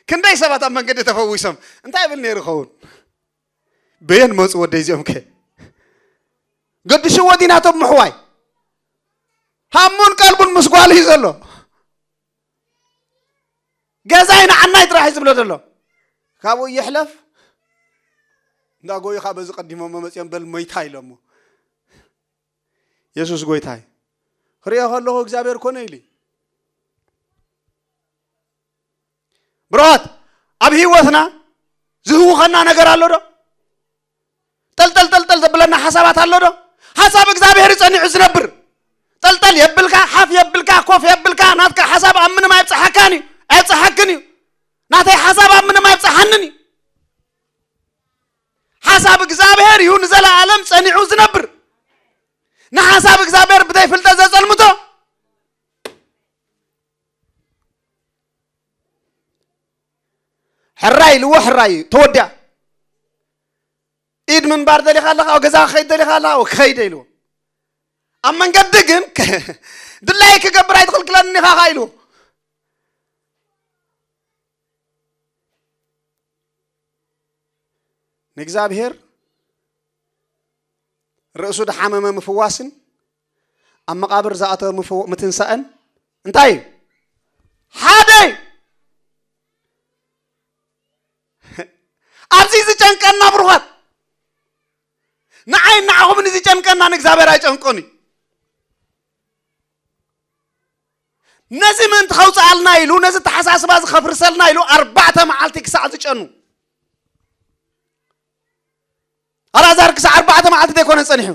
ክንደይ ሰባት ኣብ መንገዲ ተፈዊሶም እንታይ ይብል ነይሩ ይኸውን? በየን መፁ ወደይ እዚኦም ከ? ገድሽዎ ዲናቶም ምሕዋይ? ሃሙን ቀልቡን ምስ ጓል እዩ ዘሎ። ገዛይ ንዓናይ ጥራሕ እዩ ዝብሎ ዘሎ። ካብኡ ይሕለፍ፣ እንዳ ጎይኻ በዚ ቀዲሞም መፅኦም በል መይታ ኢሎሞ። የሱስ ጎይታይ ክሪኦ ከለኹ እግዚኣብሔር ኮነ ኢሉ። ብሮት፣ ኣብ ህይወትና ዝህውኸና ነገር ኣሎ ዶ? ጠልጠል ጠልጠል ዘብለና ሓሳባት ኣሎ ዶ? ሓሳብ እግዚኣብሔር እዩ ጸኒዑ ዝነብር። ጠልጠል የብልካ፣ ሓፍ የብልካ፣ ኮፍ የብልካ፣ ናትካ ሓሳብ ኣብ ምንም ኣይብጽሓካን እዩ፣ ኣይብጽሓክን እዩ። ናተይ ሓሳብ ኣብ ምንም ኣይብጽሓንን እዩ። ሓሳብ እግዚኣብሔር እዩ ንዘለኣለም ጸኒዑ ዝነብር። ንሓሳብ እግዚኣብሔር ብዘይ ፍልጠት ዘጸልምቶ ሕራይ ኢልዎ፣ ሕራይ እዩ፣ ተወዲኣ። ኢድ ምንባር ደሊኻ ኣለኻ፣ ኣብ ገዛ ክኸይድ ደሊኻ ኣለኻ፣ ክኸይደ ኢልዎ። ኣብ መንገዲ ግን ድላይ ክገብር ኣይትኽልክለኒ ኢኻ ኢልዎ። ንእግዚኣብሔር ርእሱ ድሓመመ ምፍዋስን ኣብ መቓብር ዝኣተወ ምፍው-፣ ምትንሳእን እንታይ እዩ? ሓደ እዩ። ኣብዚ ዝጨንቀና ብሩኻት፣ ንዓይ ንዓኹምን ዝጨንቀና ንእግዚኣብሔር ኣይጨንቆን እዩ። ነዚ ምእንቲ ከውፅኣልና ኢሉ፣ ነዚ ተሓሳስባ እዚ ከፍርሰልና ኢሉ ኣርባዕተ መዓልቲ ክሳዕ ዝጨኑ። ኣልኣዛር ክሳዕ ኣርባዕተ መዓልቲ ዘይኮነ ጸኒሑ።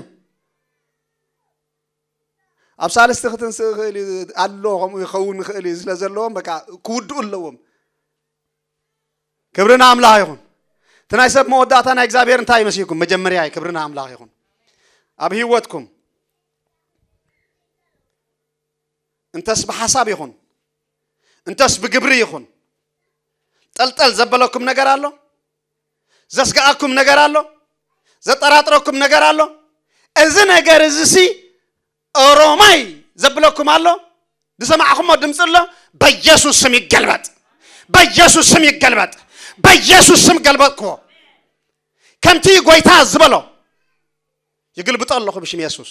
ኣብ ሳልስቲ ክትንስእ ይኽእል እዩ ኣሎ፣ ከምኡ ይኸውን ይኽእል እዩ ስለ ዘለዎም፣ በቃ ክውድኡ ኣለዎም። ክብሪ ንኣምላኽ ይኹን። እቲ ናይ ሰብ መወዳእታ ናይ እግዚኣብሔር እንታይ ይመስልኩም? መጀመርያ እዩ። ክብሪ ንኣምላኽ ይኹን። ኣብ ህይወትኩም እንተስ ብሓሳብ ይኹን፣ እንተስ ብግብሪ ይኹን፣ ጠልጠል ዘበለኩም ነገር ኣሎ? ዘስግኣኩም ነገር ኣሎ? ዘጠራጥረኩም ነገር ኣሎ? እዚ ነገር እዚ ሲ ኦሮማይ ዘብለኩም ኣሎ? ዝሰማዕኹሞ ድምፂ ኣሎ? በኢየሱስ ስም ይገልበጥ። በኢየሱስ ስም ይገልበጥ። በኢየሱስ ስም ገልበጥክዎ። ከምቲ ጎይታ ዝበሎ ይግልብጦ ኣለኹ ብሽም የሱስ።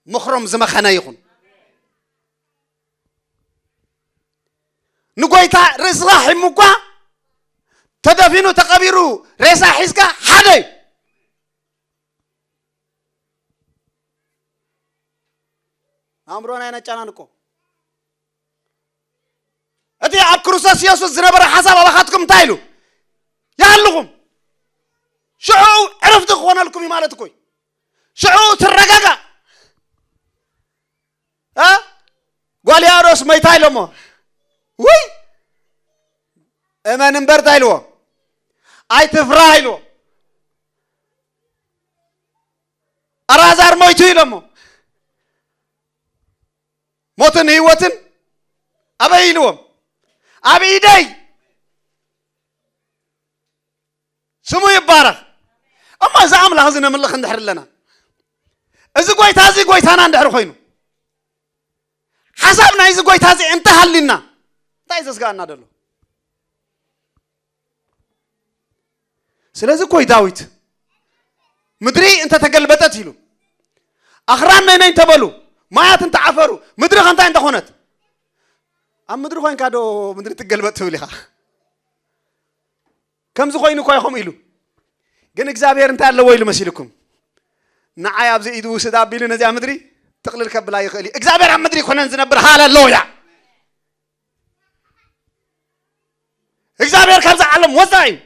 ምኽሮም ዝመኸነ ይኹን። ንጎይታ ርእስኻ ሒሙ እኳ ተደፊኑ ተቐቢሩ ሬሳ ሒዝካ ሓደ እዩ። ኣእምሮና ይነጨናንቆ። እቲ ኣብ ክርስቶስ የሱስ ዝነበረ ሓሳብ ኣባኻትኩም እንታይ ኢሉ? ይሃልኹም። ሽዑ ዕረፍቲ ክኾነልኩም እዩ ማለት እኮ እዩ። ሽዑ ትረጋጋእ። እ? ጓል ያሮስ መይታ ኢሎሞ። ውይ! እመን እምበር እንታይ ኢልዎ? ኣይትፍራህ ኢልዎ። ኣልኣዛር ሞይቱ ኢሎሞ። ሞትን ህይወትን ኣበይ ኢልዎም? ኣብ ኢደይ። ስሙ ይባረኽ። እሞ እዚ ኣምላኽ እዚ ነምልኽ እንድሕር ኣለና፣ እዚ ጎይታ እዚ ጎይታና እንድሕር ኮይኑ፣ ሓሳብ ናይዚ ጎይታ እዚ እንተሃሊና፣ እንታይ እዩ ዘስጋኣና ዘሎ? ስለዚ እኮ እዩ ዳዊት ምድሪ እንተተገልበጠት ኢሉ፣ ኣኽራን ነይነይ እንተበሉ፣ ማያት እንተዓፈሩ፣ ምድሪ ከ እንታይ እንተኾነት? ኣብ ምድሪ ኮይንካ ዶ ምድሪ ትገልበጥ ትብል ኢኻ? ከምዚ ኮይኑ እኳ ይኾም ኢሉ። ግን እግዚኣብሔር እንታይ ኣለዎ ኢሉ መሲልኩም? ንዓይ ኣብዚ ኢዱ ውስድ ኣቢሉ ነዚኣ ምድሪ ጥቕልል ከብላ ይኽእል እዩ። እግዚኣብሔር ኣብ ምድሪ ይኮነን ዝነብር። ሃሌሉያ! እግዚኣብሔር ካብዛ ዓለም ወፃኢ እዩ።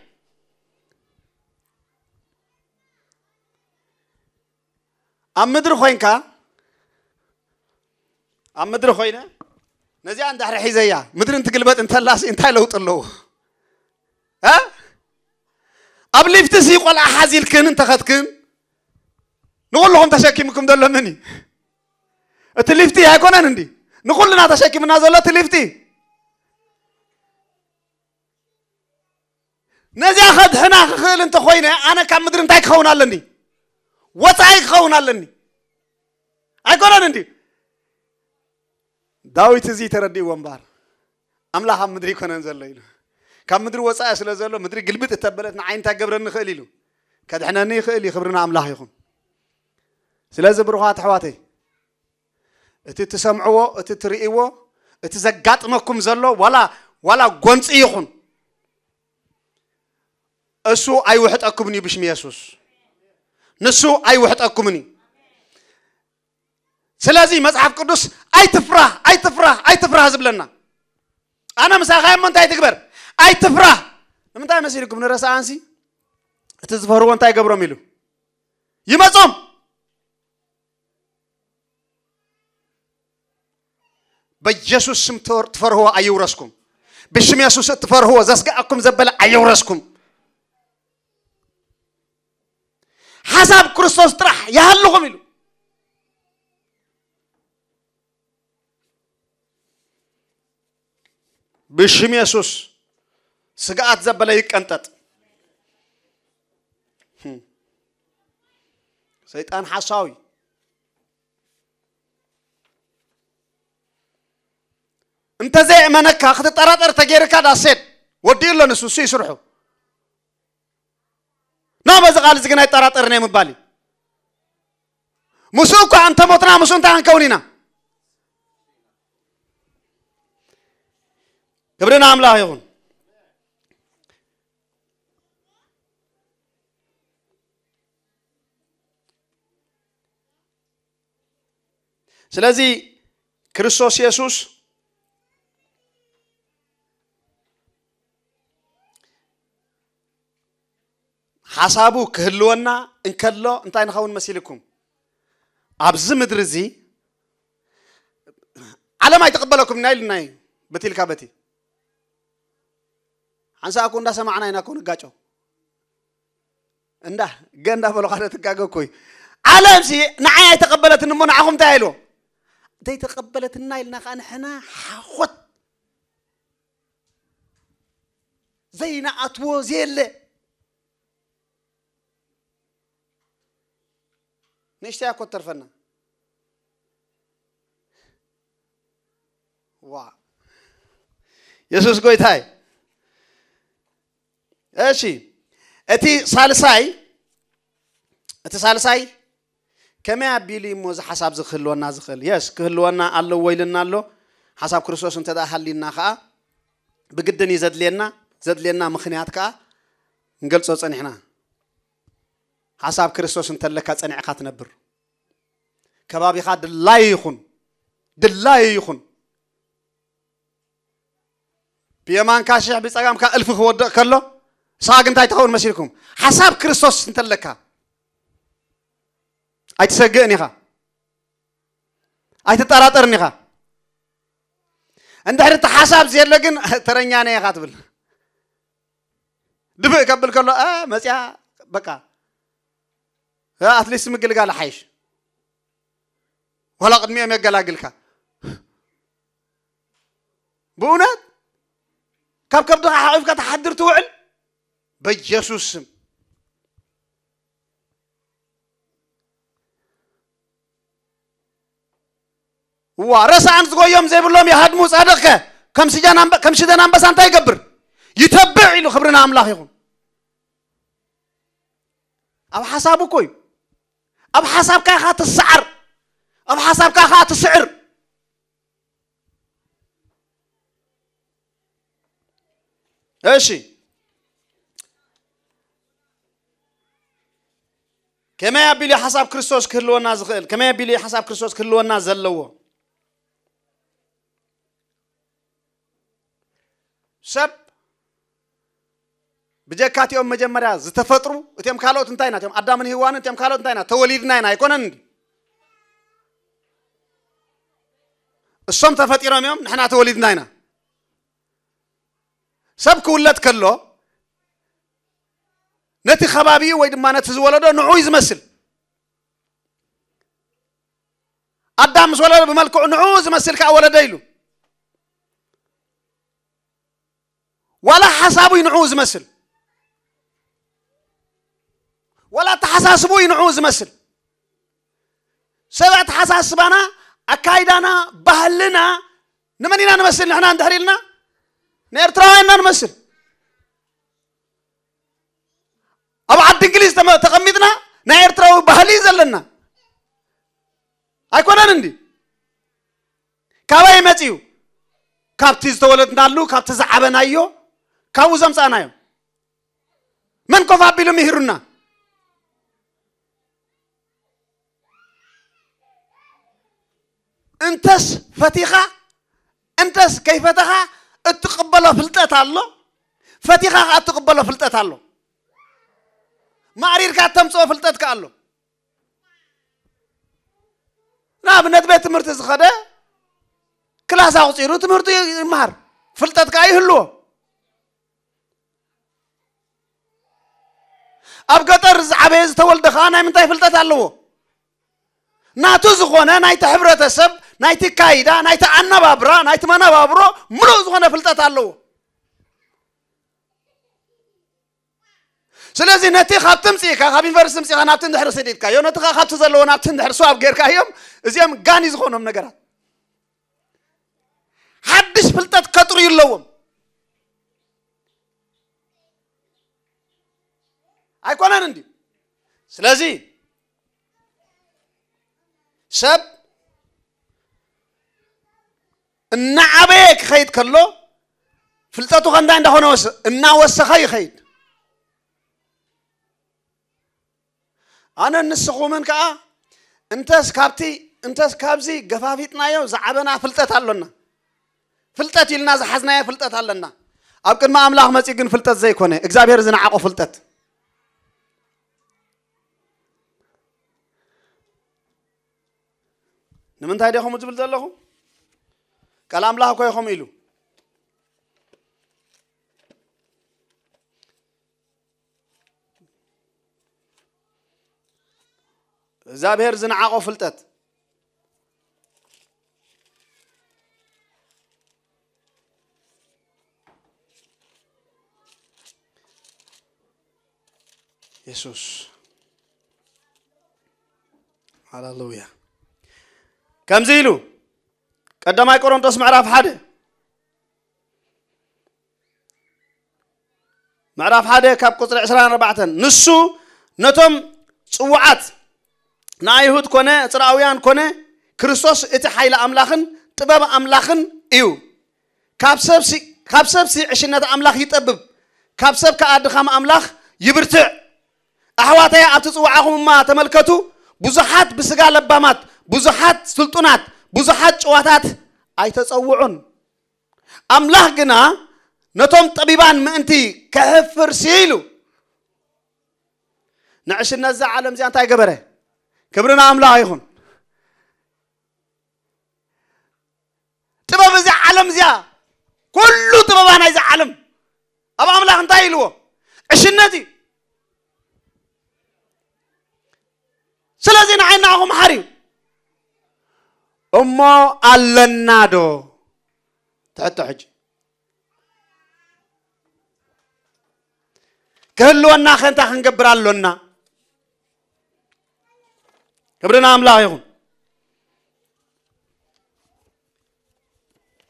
ኣብ ምድሪ ኮይንካ፣ ኣብ ምድሪ ኮይነ ነዚኣ እንድሕሪ ሒዘያ ምድሪ እንትግልበጥ እንተላሲ እንታይ ለውጢ ኣለዎ? እ? ኣብ ሊፍትሲ ቆልዓ ሓዚልክን እንተኸትክን ንኹልኹም ተሸኪምኩም ዘሎ መን እዩ? እቲ ሊፍቲ ኣይኮነን እንዲ ንኹልና ተሸኪምና ዘሎ እቲ ሊፍቲ። ነዚኣ ከድሕና ክኽእል እንተኾይነ ኣነ ካብ ምድሪ እንታይ ክኸውን ኣለኒ? ወፃኢ ክኸውን ኣለኒ። ኣይኮነን እንዲ ዳዊት እዚ ተረዲእዎ እምበር ኣምላኽ ኣብ ምድሪ ይኮነን ዘሎ ኢሉ ካብ ምድሪ ወፃኢ ስለ ዘሎ ምድሪ ግልብጥ እተበለት ንዓይ እንታይ ገብረኒ ይኽእል ኢሉ ከድሕነኒ ይኽእል እዩ። ክብርና ኣምላኽ ይኹን። ስለዚ ብሩኻት ኣሕዋተይ እቲ ትሰምዕዎ እቲ ትርእይዎ እቲ ዘጋጥመኩም ዘሎ ዋላ ዋላ ጎንፂ ይኹን እሱ ኣይውሕጠኩምን እዩ ብሽም የሱስ። ንሱ ኣይውሕጠኩምን እዩ። ስለዚ መጽሓፍ ቅዱስ ኣይትፍራህ ኣይትፍራህ ኣይትፍራህ ዝብለና። ኣነ ምሳኻ እሞ እንታይ ትግበር? ኣይትፍራህ። ንምንታይ መሲልኩም ንረስኣንሲ እቲ ዝፈርዎ እንታይ ገብሮም ኢሉ ይመጾም። በኢየሱስ ስም ትፈርህዎ ኣይውረስኩም። ብሽም የሱስ እትፈርህዎ ዘስግኣኩም ዘበለ ኣይውረስኩም። ሓሳብ ክርስቶስ ጥራሕ ይሃልኹም ኢሉ ብሽም የሱስ ስግኣት ዘበለ ይቀንጠጥ። ሰይጣን ሓሳዊ እንተዘየእመነካ ክትጠራጠር ተገይርካ ዳሴት ወዲኡ ኣሎ ንሱ እሱ ይስርሑ። ና በዚ ቃል እዚ ግን ኣይጠራጠርን እየ ምባል እዩ። ምስኡ እኳ እንተ ሞትና ምስኡ እንታይ ክንከውን ኢና? ክብሪ ንኣምላኽ ይኹን። ስለዚ ክርስቶስ የሱስ ሓሳቡ ክህልወና እንከሎ እንታይ ንኸውን መሲልኩም? ኣብዚ ምድሪ እዚ ዓለም ኣይተቐበለኩም ኢና ኢልና እዩ በቲ ኢልካ በቲ ሓንሳእ እኮ እንዳሰማዕና ኢና እኮ ንጋጨው። እንዳ ገ እንዳበሉ ሓደ ትጋገ እኮ እዩ። ዓለም ሲ ንዓይ ኣይተቐበለትን እሞ ንዓኹም እንታይ ኢልዎ ዘይተቐበለትና ኢልና ከዓ ንሕና ሓኾት ዘይንኣትዎ ዘየለ ንእሽተይ እኮ ትተርፈና። ዋ የሱስ ጎይታይ። እሺ እቲ ሳልሳይ እቲ ሳልሳይ ከመይ ኣቢሉ እሞ እዚ ሓሳብ እዚ ክህልወና ዝኽእል? የስ ክህልወና ኣለዎ ኢልና ኣሎ። ሓሳብ ክርስቶስ እንተ ደኣ ሃሊና ከዓ ብግድን እዩ ዘድልየና። ዘድልየና ምኽንያት ከዓ ንገልጾ ጸኒሕና። ሓሳብ ክርስቶስ እንተለካ ጸኒዕካ ትነብር። ከባቢኻ ድላዩ ይኹን ድላዩ ይኹን ብየማንካ ሽሕ ብጸጋምካ እልፊ ክወድቕ ከሎ ንስኻ ግን እንታይ ትኸውን መሲልኩም? ሓሳብ ክርስቶስ እንተለካ ኣይትሰግእን ኢኻ፣ ኣይትጠራጠርን ኢኻ። እንድሕሪ እቲ ሓሳብ ዘየለ ግን ተረኛ ነይ ኢኻ ትብል። ድብእ ከብል ከሎ መፅያ በቃ ኣትሊስት ምግልጋል ሓይሽ ዋላ ቅድሚኦም የገላግልካ። ብእውነት ካብ ከብድኻ ሓቂፍካ ትሓድር ትውዕል በኢየሱስ ስም። እዋ ረሳኣን ዝጎዮም ዘይብሎም ይሃድሙ። ጻድቕከ ከም ስጃን ኣንበ- ከም ሽደን ኣንበሳ እንታይ ይገብር? ይተብዕ ኢሉ። ክብሪ ንኣምላኽ ይኹን። ኣብ ሓሳቡ እኮ እዩ። ኣብ ሓሳብካ ኢኻ ትሰዓር። ኣብ ሓሳብካ ኢኻ ትስዕር። እሺ ከመይ ኣቢሉ ሓሳብ ክርስቶስ ክህልወና ዝኽእል? ከመይ ኣቢሉ ሓሳብ ክርስቶስ ክህልወና ዘለዎ? ሰብ ብጀካ እቲኦም መጀመርያ ዝተፈጥሩ፣ እቲኦም ካልኦት እንታይ ኢና? እቲኦም ኣዳምን ሄዋንን፣ እቲኦም ካልኦት እንታይ ኢና? ተወሊድና ኢና፣ ኣይኮነን እንዲ? እሶም ተፈጢሮም እዮም፣ ንሕና ተወሊድና ኢና። ሰብ ክውለድ ከሎ ነቲ ከባቢኡ ወይ ድማ ነቲ ዝወለዶ ንዑ እዩ ዝመስል። ኣዳም ምስ ወለደ ብመልክዑ ንዑ ዝመስል ከዓ ወለደ ኢሉ። ዋላ ሓሳቡ እዩ ንዑ ዝመስል፣ ዋላ ኣተሓሳስቡ እዩ ንዑ ዝመስል። ሰብ ኣተሓሳስባና፣ ኣካይዳና፣ ባህልና ንመን ኢና ንመስል? ንሕና እንድሕር ኢልና ንኤርትራውያን ኢና ንመስል። ኣብ ዓዲ እንግሊዝ ተመ-፣ ተቐሚጥና ናይ ኤርትራዊ ባህሊ እዩ ዘለና። ኣይኮነን እንዲ? ካበይ መጺኡ? ካብቲ ዝተወለድናሉ፣ ካብቲ ዝዓበናዮ፣ ካብኡ ዘምጻእናዮ። መን ኮፍ ኣቢሉ ምሂሩና? እንተስ ፈቲኻ፣ እንተስ ከይፈተኻ እትቕበሎ ፍልጠት ኣሎ። ፈቲኻ ኸኣ እትቕበሎ ፍልጠት ኣሎ። ማዕሪርካ እተምጽኦ ፍልጠት ከኣ ኣሎ። ንኣብነት ቤት ትምህርቲ ዝኸደ ክላስ ኣቑጺሩ ትምህርቱ ይመሃር፣ ፍልጠት ከኣ ይህልዎ። ኣብ ገጠር ዝዓበየ ዝተወልደ ኸኣ ናይ ምንታይ ፍልጠት ኣለዎ? ናቱ ዝኾነ ናይቲ ሕብረተሰብ፣ ናይቲ ካይዳ፣ ናይቲ ኣነባብራ፣ ናይቲ መነባብሮ ምሉእ ዝኾነ ፍልጠት ኣለዎ። ስለዚ ነቲ ካብቲ ምጽኢካ፣ ካብ ዩኒቨርሲቲ ምጽኢካ ናብቲ እንድሕር ሰዲድካዮ፣ ነቲ ከኣ ካብቲ ዘለዎ ናብቲ እንድሕር ስዋብ ጌርካዮም፣ እዚኦም ጋኒ ዝኾኖም ነገራት። ሓድሽ ፍልጠት ከጥርዩ ኣለዎም። ኣይኮነን እንዲ? ስለዚ ሰብ እናዓበየ ክኸይድ ከሎ ፍልጠቱ ከ እንታይ እንዳኾነ ወስ-፣ እናወሰኸ ይኸይድ። ኣነ ንስኹምን ከኣ እንተስ ካብቲ፣ እንተስ ካብዚ ገፋፊጥናዮ ዝዓበና ፍልጠት ኣሎና። ፍልጠት ኢልና ዝሓዝናዮ ፍልጠት ኣለና። ኣብ ቅድሚ ኣምላኽ መጺኡ ግን ፍልጠት ዘይኮነ፣ እግዚኣብሔር ዝነዓቆ ፍልጠት። ንምንታይ ዲኹም ዝብል ዘለኹ? ቃል ኣምላኽ እኮ ኢኹም ኢሉ። እግዚኣብሔር ዝነዓቆ ፍልጠት። የሱስ። ሃሌሉያ። ከምዚ ኢሉ ቀዳማይ ቆሮንቶስ ምዕራፍ ሓደ፣ ምዕራፍ ሓደ ካብ ቁጽሪ ዕስራን ኣርባዕተን፣ ንሱ ነቶም ጽዉዓት ንኣይሁድ ኮነ ጽርኣውያን ኮነ ክርስቶስ እቲ ሓይሊ ኣምላኽን ጥበብ ኣምላኽን እዩ። ካብ ሰብሲ፣ ካብ ሰብሲ ዕሽነት ኣምላኽ ይጠብብ፣ ካብ ሰብ ከኣ ድኻም ኣምላኽ ይብርትዕ። ኣሕዋተይ ኣብቲ ጽዋዓኹም እማ ተመልከቱ፣ ብዙሓት ብስጋ ለባማት፣ ብዙሓት ስልጡናት፣ ብዙሓት ጭዋታት ኣይተጸውዑን። ኣምላኽ ግና ነቶም ጠቢባን ምእንቲ ከሕፍር ሲኢሉ ንዕሽነት እዛ ዓለም እዚኣ እንታይ ገበረ? ክብሪ ንኣምላኽ ይኹን። ጥበብ እዛ ዓለም እዚኣ፣ ኩሉ ጥበባ ናይዛ ዓለም ኣብ ኣምላኽ እንታይ ኢልዎ? ዕሽነት እዩ። ስለዚ ንዓይ ንዓኹም ሓር እዩ። እሞ ኣለና ዶ? ትሕቶ ሕጂ። ክህልወና ከ እንታይ ክንገብር ኣሎና? ክብሪ ንኣምላኽ ይኹን።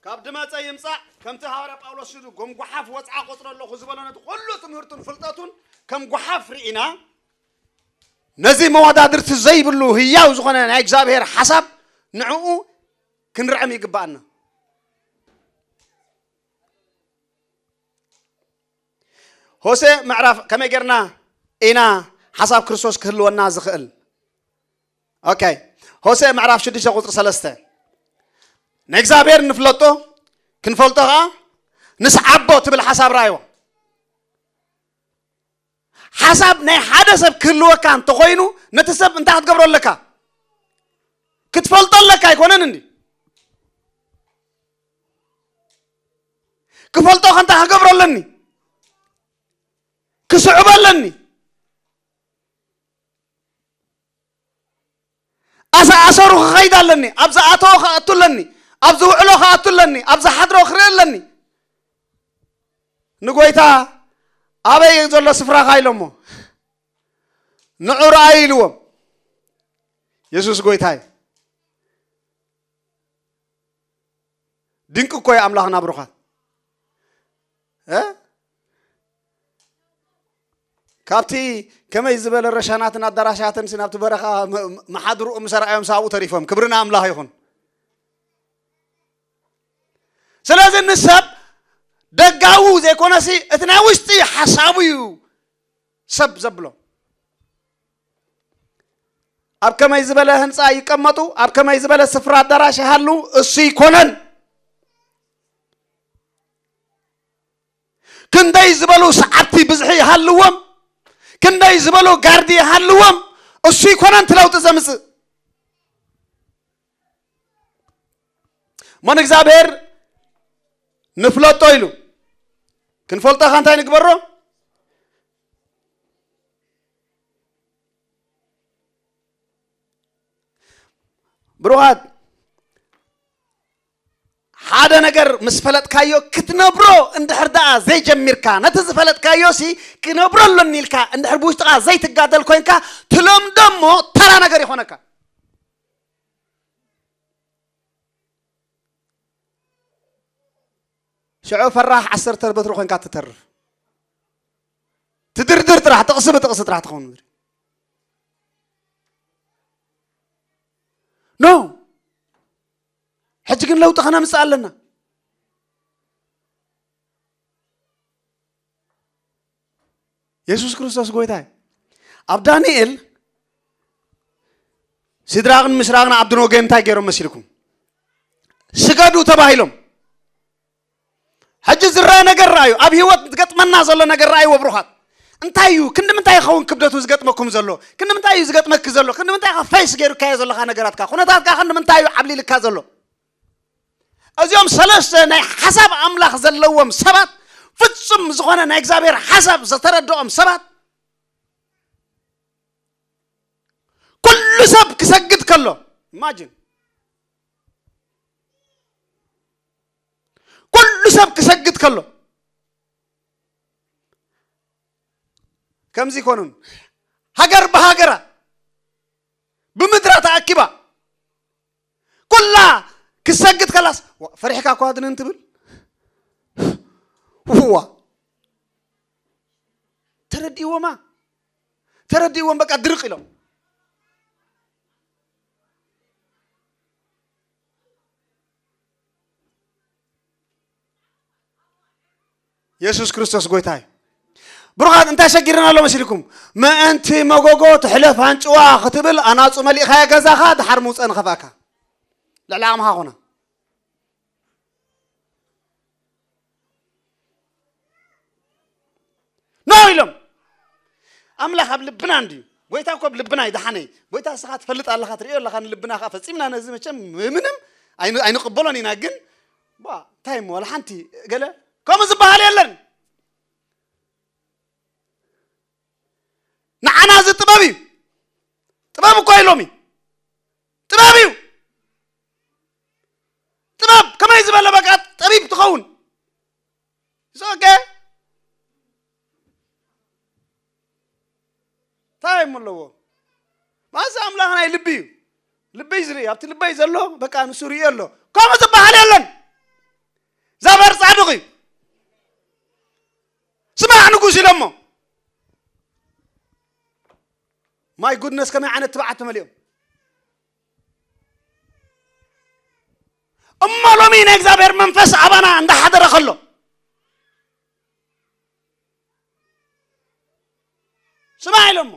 ካብ ድመጸ ይምጻእ፣ ከምቲ ሃዋርያ ጳውሎስ ሽዱ፣ "ጎም ጓሓፍ ወጽዓ ቆጽሮ ኣለኹ" ዝበሎ ነቲ ኩሉ ትምህርቱን ፍልጠቱን ከም ጓሓፍ ርኢና፣ ነዚ መወዳድርቲ ዘይብሉ ህያው ዝኾነ ናይ እግዚኣብሔር ሓሳብ ንዕኡ ክንርዕም ይግባኣና። ሆሴ ምዕራፍ ከመይ ጌርና ኢና ሓሳብ ክርስቶስ ክህልወና ዝኽእል። ኦኬ፣ ሆሴዕ ምዕራፍ ሽዱሽተ ቁፅሪ ሰለስተ፣ ንእግዚኣብሔር ንፍለጦ፣ ክንፈልጦ ከዓ ንስዓቦ ትብል ሓሳብ ረኣይዎ። ሓሳብ ናይ ሓደ ሰብ ክህልወካ እንተኾይኑ፣ ነቲ ሰብ እንታይ ክትገብሮ ኣለካ? ክትፈልጦ ኣለካ ኣይኮነን እንዲ? ክፈልጦ ከ እንታይ ክገብሮ ኣለኒ? ክስዕቦ ኣለኒ። ኣሰ ኣሰሩ ክኸይድ ኣለኒ። ኣብ ዝኣተዎ ክኣቱ ኣለኒ። ኣብ ዝውዕሎ ክኣቱ ኣለኒ። ኣብ ዝሓድሮ ክርኢ ኣለኒ። ንጎይታ ኣበይ ዘሎ ስፍራኻ ኢሎሞ፣ ንዑ ረኣይ ኢልዎም። የሱስ ጎይታ እዩ። ድንቂ እኮ እዩ ኣምላኽና ብሩኻት። እ? ካብቲ ከመይ ዝበለ ረሻናትን ኣዳራሻትን ሲ ናብቲ በረኻ መ-፣ መሓድርኡ ምስ ኣርኣዮም ሳብኡ ተሪፎም። ክብሪ ንኣምላኽ ይኹን። ስለዚ ንሰብ ደጋዊ ዘይኮነሲ እቲ ናይ ውሽጢ ሓሳቡ እዩ ሰብ ዘብሎ። ኣብ ከመይ ዝበለ ህንፃ ይቀመጡ፣ ኣብ ከመይ ዝበለ ስፍራ ኣዳራሽ ይሃሉ፣ እሱ ይኮነን። ክንደይ ዝበሉ ሰዓብቲ ብዝሒ ይሃልዎም፣ ክንደይ ዝበሉ ጋርዲ ይሃልዎም፣ እሱ ይኮነን እቲ ለውጢ ዘምፅእ። እሞ ንእግዚኣብሔር ንፍለጦ ኢሉ ክንፈልጦ ኸ እንታይ ንግበሮ? ብሩኻት፣ ሓደ ነገር ምስ ፈለጥካዮ ክትነብሮ እንድሕር ደኣ ዘይጀሚርካ፣ ነቲ ዝፈለጥካዮ ሲ ክነብሮ ኣሎኒ ኢልካ እንድሕር ብውሽጥኻ ዘይትጋደል ኮይንካ፣ ትለምዶ እሞ ተራ ነገር ይኾነካ። ሽዑ ፈራሕ ዓሰርተ በትሪ ኮይንካ ትተርፍ። ትድርድር ጥራሕ፣ ጥቕሲ ብጥቕሲ ጥራሕ ትኸውን ምድሪ። ኖ። ሕጂ ግን ለውጢ ከነምጽእ ኣለና። የሱስ ክርስቶስ ጎይታ እዩ። ኣብ ዳንኤል ሲድራቕን ምሽራቕን ኣብድነጎ እንታይ ገይሮም መሲልኩም? ስገዱ ተባሂሎም። ሕጂ ዝረአ ነገር ረኣዩ። ኣብ ህይወት ዝገጥመና ዘሎ ነገር ረኣይዎ ብሩኻት። እንታይ እዩ? ክንዲ ምንታይ ይኸውን ክብደቱ ዝገጥመኩም ዘሎ? ክንዲ ምንታይ እዩ ዝገጥመኪ ዘሎ? ክንዲ ምንታይ ኢኻ ፌስ ገይሩካዮ ዘለኻ ነገራትካ? ኩነታትካ ክንዲ ምንታይ እዩ ዓብሊልካ ዘሎ? እዚኦም ሰለስተ ናይ ሓሳብ ኣምላኽ ዘለዎም ሰባት፣ ፍጹም ዝኾነ ናይ እግዚኣብሔር ሓሳብ ዝተረድኦም ሰባት፣ ኩሉ ሰብ ክሰግድ ከሎ፣ ኢማጂን፣ ኩሉ ሰብ ክሰግድ ከሎ፣ ከምዚ ይኮኑን፣ ሃገር ብሃገራ ብምድራ ተኣኪባ ኩላ ክሰግድ ከላስ፣ ዋ፣ ፈሪሕካ እኳ ድንን ትብል። ዋ፣ ተረዲእዎማ፣ ተረዲእዎም፣ በቃ ድርቅ ኢሎም። የሱስ ክርስቶስ ጎይታ እዩ። ብሩኻት፣ እንታይ ሸጊርና ኣሎ መሲልኩም? ምእንቲ መጎጎ ትሕለፍ ኣንጭዋ ክትብል ኣናጹ መሊእኻዮ ገዛኻ፣ ድሓር ምውጸእ ንኸፍኣካ። ልዕሊ ዓቕምኻ ኮና። ኖ ኢሎም። ኣምላኽ ኣብ ልብና እንድዩ። ጎይታ እኮ ኣብ ልብና እዩ፣ ደሓነይ። ጎይታ፣ ንስኻ ትፈልጥ ኣለኻ፣ ትርእዮ ኣለኻ፣ ንልብና ኸዓ ፈጺምና ነዚ መቸም ምንም ኣይን-፣ ኣይንቕበሎን ኢና። ግን፣ ባ፣ እንታይ እሞ፣ ዋላ ሓንቲ ገለ ከምኡ ዝበሃል የለን። ንዓና እዚ ጥበብ እዩ። ጥበብ እኮ እዩ ሎሚ። ጥበብ እዩ። ጥበብ ከመይ ዝበለ በቃ ጠቢብ ትኸውን። It's okay። እንታይ እሞ ኣለዎ? ማስ ኣምላኽ ናይ ልቢ እዩ። ልበይ ዝርኢ፣ ኣብቲ ልበይ ዘሎ በቃ ንሱ ርእዮ ኣሎ። ከምኡ ዝበሃል የለን። ዛበር ጻድቕ እዩ። ስማዕ ንጉስ ኢሎሞ። My goodness፣ ከመይ ዓይነት ትብዓት ተመሊኦም። እሞ ሎሚ ናይ እግዚኣብሔር መንፈስ ኣባና እንዳሓደረ ከሎ፣ ስማዕ ኢሎሞ።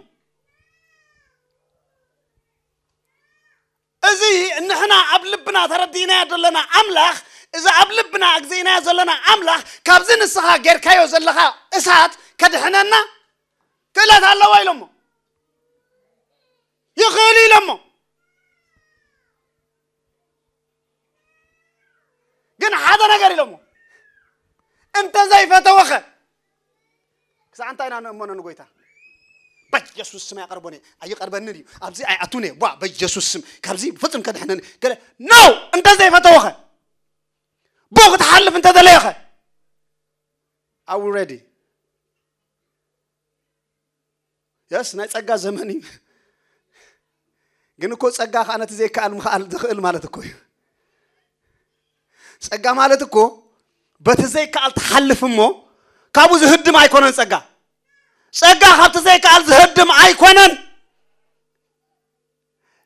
እዚ ንሕና ኣብ ልብና ተረዲእናዮ ዘለና ኣምላኽ፣ እዚ ኣብ ልብና ኣግዚእናዮ ዘለና ኣምላኽ ካብዚ ንስኻ ጌርካዮ ዘለኻ እሳት ከድሕነና ክእለት ኣለዎ ኢሎሞ። ይኽእል ኢሎሞ። ግን ሓደ ነገር ኢሎሞ፣ እንተ ዘይፈተወኸ ክሳዕ እንታይ ኢና ንእመኖ ንጎይታ? በኢየሱስ ስም ኣይቀርቦን እየ፣ ኣይቀርበንን እዩ፣ ኣብዚ ኣይኣቱን እየ። ዋ በኢየሱስ ስም ካብዚ ፍጹም ከድሕነኒ ገለ ነው። እንተ ዘይፈተወኸ ብኡ ክትሓልፍ እንተ ደለየኸ ኣው ሬዲ የስ ናይ ጸጋ ዘመን እዩ። ግን እኮ ጸጋ ከዓ ነቲ ዘይከኣል ምኽኣል ዝኽእል ማለት እኮ እዩ። ጸጋ ማለት እኮ በቲ ዘይከኣል ትሓልፍ እሞ ካብኡ ዝህድም ኣይኮነን። ጸጋ ጸጋ ካብቲ ዘይከኣል ዝህድም ኣይኮነን።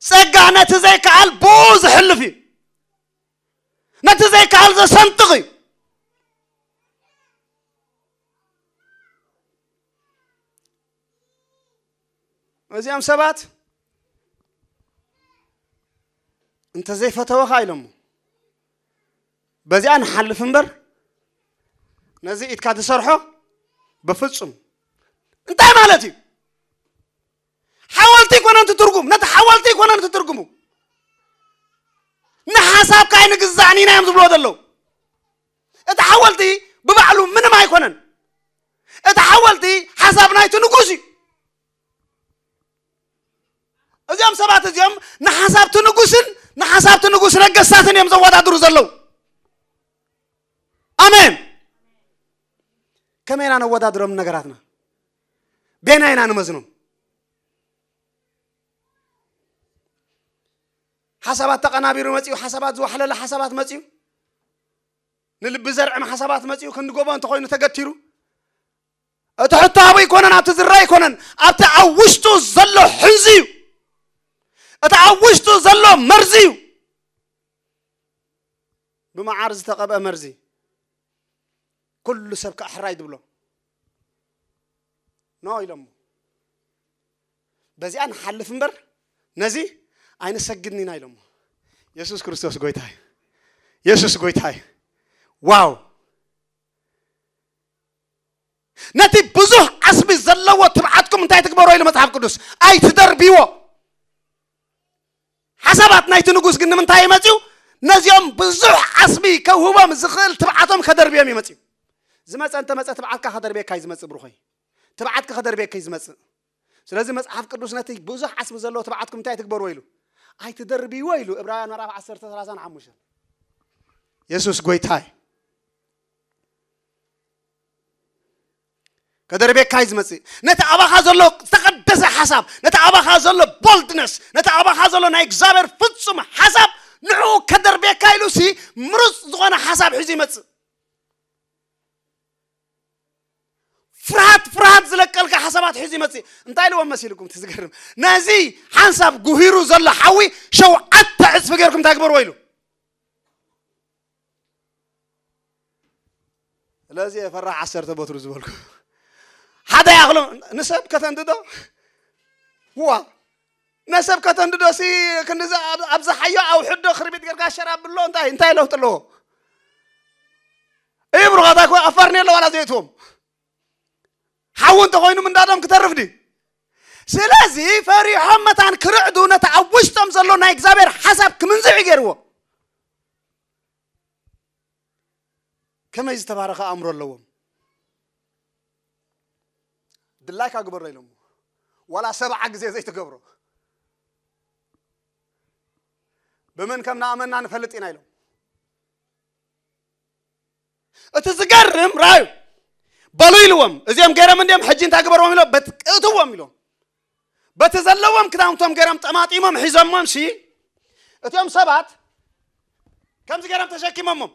ጸጋ ነቲ ዘይከኣል ብኡ ዝሕልፍ እዩ። ነቲ ዘይከኣል ዘሰንጥቕ እዩ። እዚኦም ሰባት እንተ ዘይፈተወኻ ኢሎሞ በዚኣ ንሓልፍ እምበር ነዚ ኢድካ ትሰርሖ በፍጹም። እንታይ ማለት እዩ? ሓወልቲ ይኮነን እቲ ትርጉም፣ ነቲ ሓወልቲ ይኮነን እቲ ትርጉሙ። ንሓሳብካ ኣይንግዛእን ኢና እዮም ዝብልዎ ዘለዉ። እቲ ሓወልቲ ብባዕሉ ምንም ኣይኮነን። እቲ ሓወልቲ ሓሳብ ናይቲ ንጉስ እዩ። እዚኦም ሰባት እዚኦም ንሓሳብቲ ንጉስን ንሓሳብቲ ንጉስ ነገስታትን እዮም ዘወዳድሩ ዘለዉ። ኣሜን። ከመይ ኢና ነወዳድሮም ነገራትና? ቤና ኢና ንመዝኖም። ሓሳባት ተቐናቢሩ መፂኡ፣ ሓሳባት ዝዋሕለለ ሓሳባት መፂኡ፣ ንልቢ ዘርዕም ሓሳባት መፂኡ ክንዲ ጎቦ እንተኾይኑ ተገቲሩ፣ እቲ ሕቶ ኣብኡ ኣይኮነን፣ ኣብቲ ዝረአ ኣይኮነን፣ ኣብቲ ኣብ ውሽጡ ዘሎ ሕንዚ እዩ። እቲ ኣብ ውሽጡ ዘሎ መርዚ እዩ። ብመዓር ዝተቐብአ መርዚ ኩሉ ሰብ ከዓ ሕራይ ዝብሎ ኖ ኢሎሞ። በዚኣ ንሓልፍ እምበር ነዚ ኣይንሰግድን ኢና ኢሎሞ። የሱስ ክርስቶስ ጎይታ እዩ። የሱስ ጎይታ እዩ። ዋው! ነቲ ብዙሕ ዓስቢ ዘለዎ ትብዓትኩም እንታይ ትግበሮ ኢሉ መጽሓፍ ቅዱስ? ኣይትደርብይዎ። ሓሳባት ናይቲ ንጉስ ግን ንምንታይ እዩ መጺኡ? ነዚኦም ብዙሕ ዓስቢ ከውህቦም ዝኽእል ትብዓቶም ከደርብዮም እዩ መጺኡ። ዝመጸ እንተ መጸ ትብዓትካ ከደርብየካ እዩ ዝመጽእ ብሩኸይ። ትብዓትካ ከደርብየካ እዩ ዝመጽእ። ስለዚ መጽሓፍ ቅዱስ ነቲ ብዙሕ ዓስቢ ዘለዎ ትብዓትኩም እንታይ ትግበርዎ ኢሉ? ኣይትደርብይዎ ኢሉ። ዕብራውያን ምዕራፍ ዓሰርተ ሰላሳን ሓሙሽተን። የሱስ ጎይታይ። ከደርቤካ እዩ ዝመጽእ። ነቲ ኣባኻ ዘሎ ዝተቐደሰ ሓሳብ፣ ነቲ ኣባኻ ዘሎ ቦልድነስ፣ ነቲ ኣባኻ ዘሎ ናይ እግዚኣብሔር ፍጹም ሓሳብ ንዕኡ ከደርቤካ ኢሉ ሲ ምሩጽ ዝኾነ ሓሳብ ሒዙ ይመጽእ። ፍርሃት ፍርሃት ዝለቀልካ ሓሳባት ሒዙ ይመጽእ። እንታይ ኢልዎም መሲልኩም? እቲ ዝገርም ነዚ ሓንሳብ ጉሂሩ ዘሎ ሓዊ ሸውዓተ ዕጽፊ ገይርኩም እንታይ ግበርዎ ኢሉ። ስለዚ የፈራሕ ዓሰርተ በትሩ ዝበልኩ ሓደ ያኽሎም ንሰብ ከተንድዶ ዋ ነሰብ ከተንድዶ ሲ ክንዚ ኣብዝሓዮ ኣውሕዶ ክርቢት ገርካ ሸራ ብሎ እንታይ እንታይ ለውጢ ኣለዎ? እዩ ብሩኻታ እኮ ኣፋርኒ ኣለዋ ላ ዘይትዎም ሓዊ እንተኾይኑ ምንዳዶም ክተርፍ ድዩ? ስለዚ ፈሪሖም መታን ክርዕዱ ነቲ ኣብ ውሽጦም ዘሎ ናይ እግዚኣብሔር ሓሳብ ክምንዝዕ ገይርዎ። ከመይ ዝተባረኸ ኣእምሮ ኣለዎም? ድላይካ ግበሮ ኢሎም ዋላ ሰብዓ ግዜ ዘይትገብሮ ብመን ከም ናእመና ንፈልጥ ኢና ኢሎም። እቲ ዝገርም ራዩ በሉ ኢልዎም እዚኦም ገይሮም እንዲኦም ሕጂ እንታይ ግበርዎም ኢሎም በትቅእትዎም ኢሎም በቲ ዘለዎም ክዳውንቶም ገይሮም ጠማጢሞም ሒዞሞም ሲ እቲኦም ሰባት ከምዚ ገይሮም ተሸኪሞሞም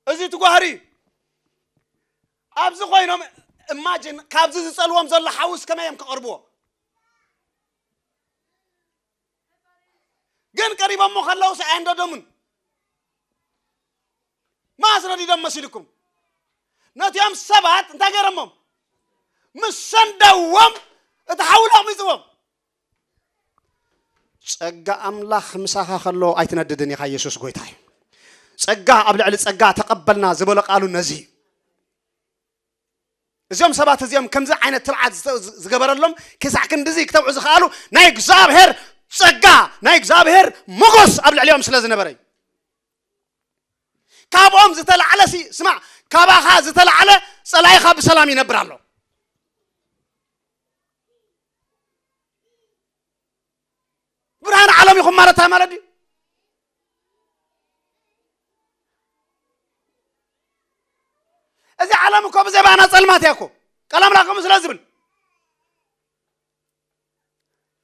እዚ ትጓህሪ ኣብዚ ኮይኖም እማጅን ካብዚ ዝጸልዎም ዘሎ ሓውስ ከመይ እዮም ክቐርብዎ ግን ቀሪቦሞ ከለውስ ኣየንደዶምን ማስረዲዶም መሲልኩም ነቲኦም ሰባት እንታይ ገይሮሞም ምስ ሰንደዎም እቲ ሓውሎም ይፅዎም ጸጋ ኣምላኽ ምሳኻ ከሎ ኣይትነድድን ኢኻ። ኢየሱስ ጎይታ እዩ። ጸጋ ኣብ ልዕሊ ጸጋ ተቐበልና ዝበሎ ቃሉ ነዚ እዩ። እዚኦም ሰባት እዚኦም ከምዚ ዓይነት ትብዓት ዝተ- ዝገበረሎም ክሳዕ ክንድዚ ክተብዑ ዝኸኣሉ ናይ እግዚኣብሔር ጸጋ፣ ናይ እግዚኣብሔር ሞገስ ኣብ ልዕሊኦም ስለ ዝነበረ እዩ። ካብኦም ዝተላዕለ ሲ ስማዕ፣ ካባኻ ዝተላዕለ ጸላኢኻ ብሰላም ይነብር ኣሎ። ብርሃን ዓለም ይኹም ማለት እንታይ ማለት እዩ? እዚ ዓለም እኮ ብዘባና ጸልማት እያ እኮ። ቀለም ላከሙ ስለ ዝብል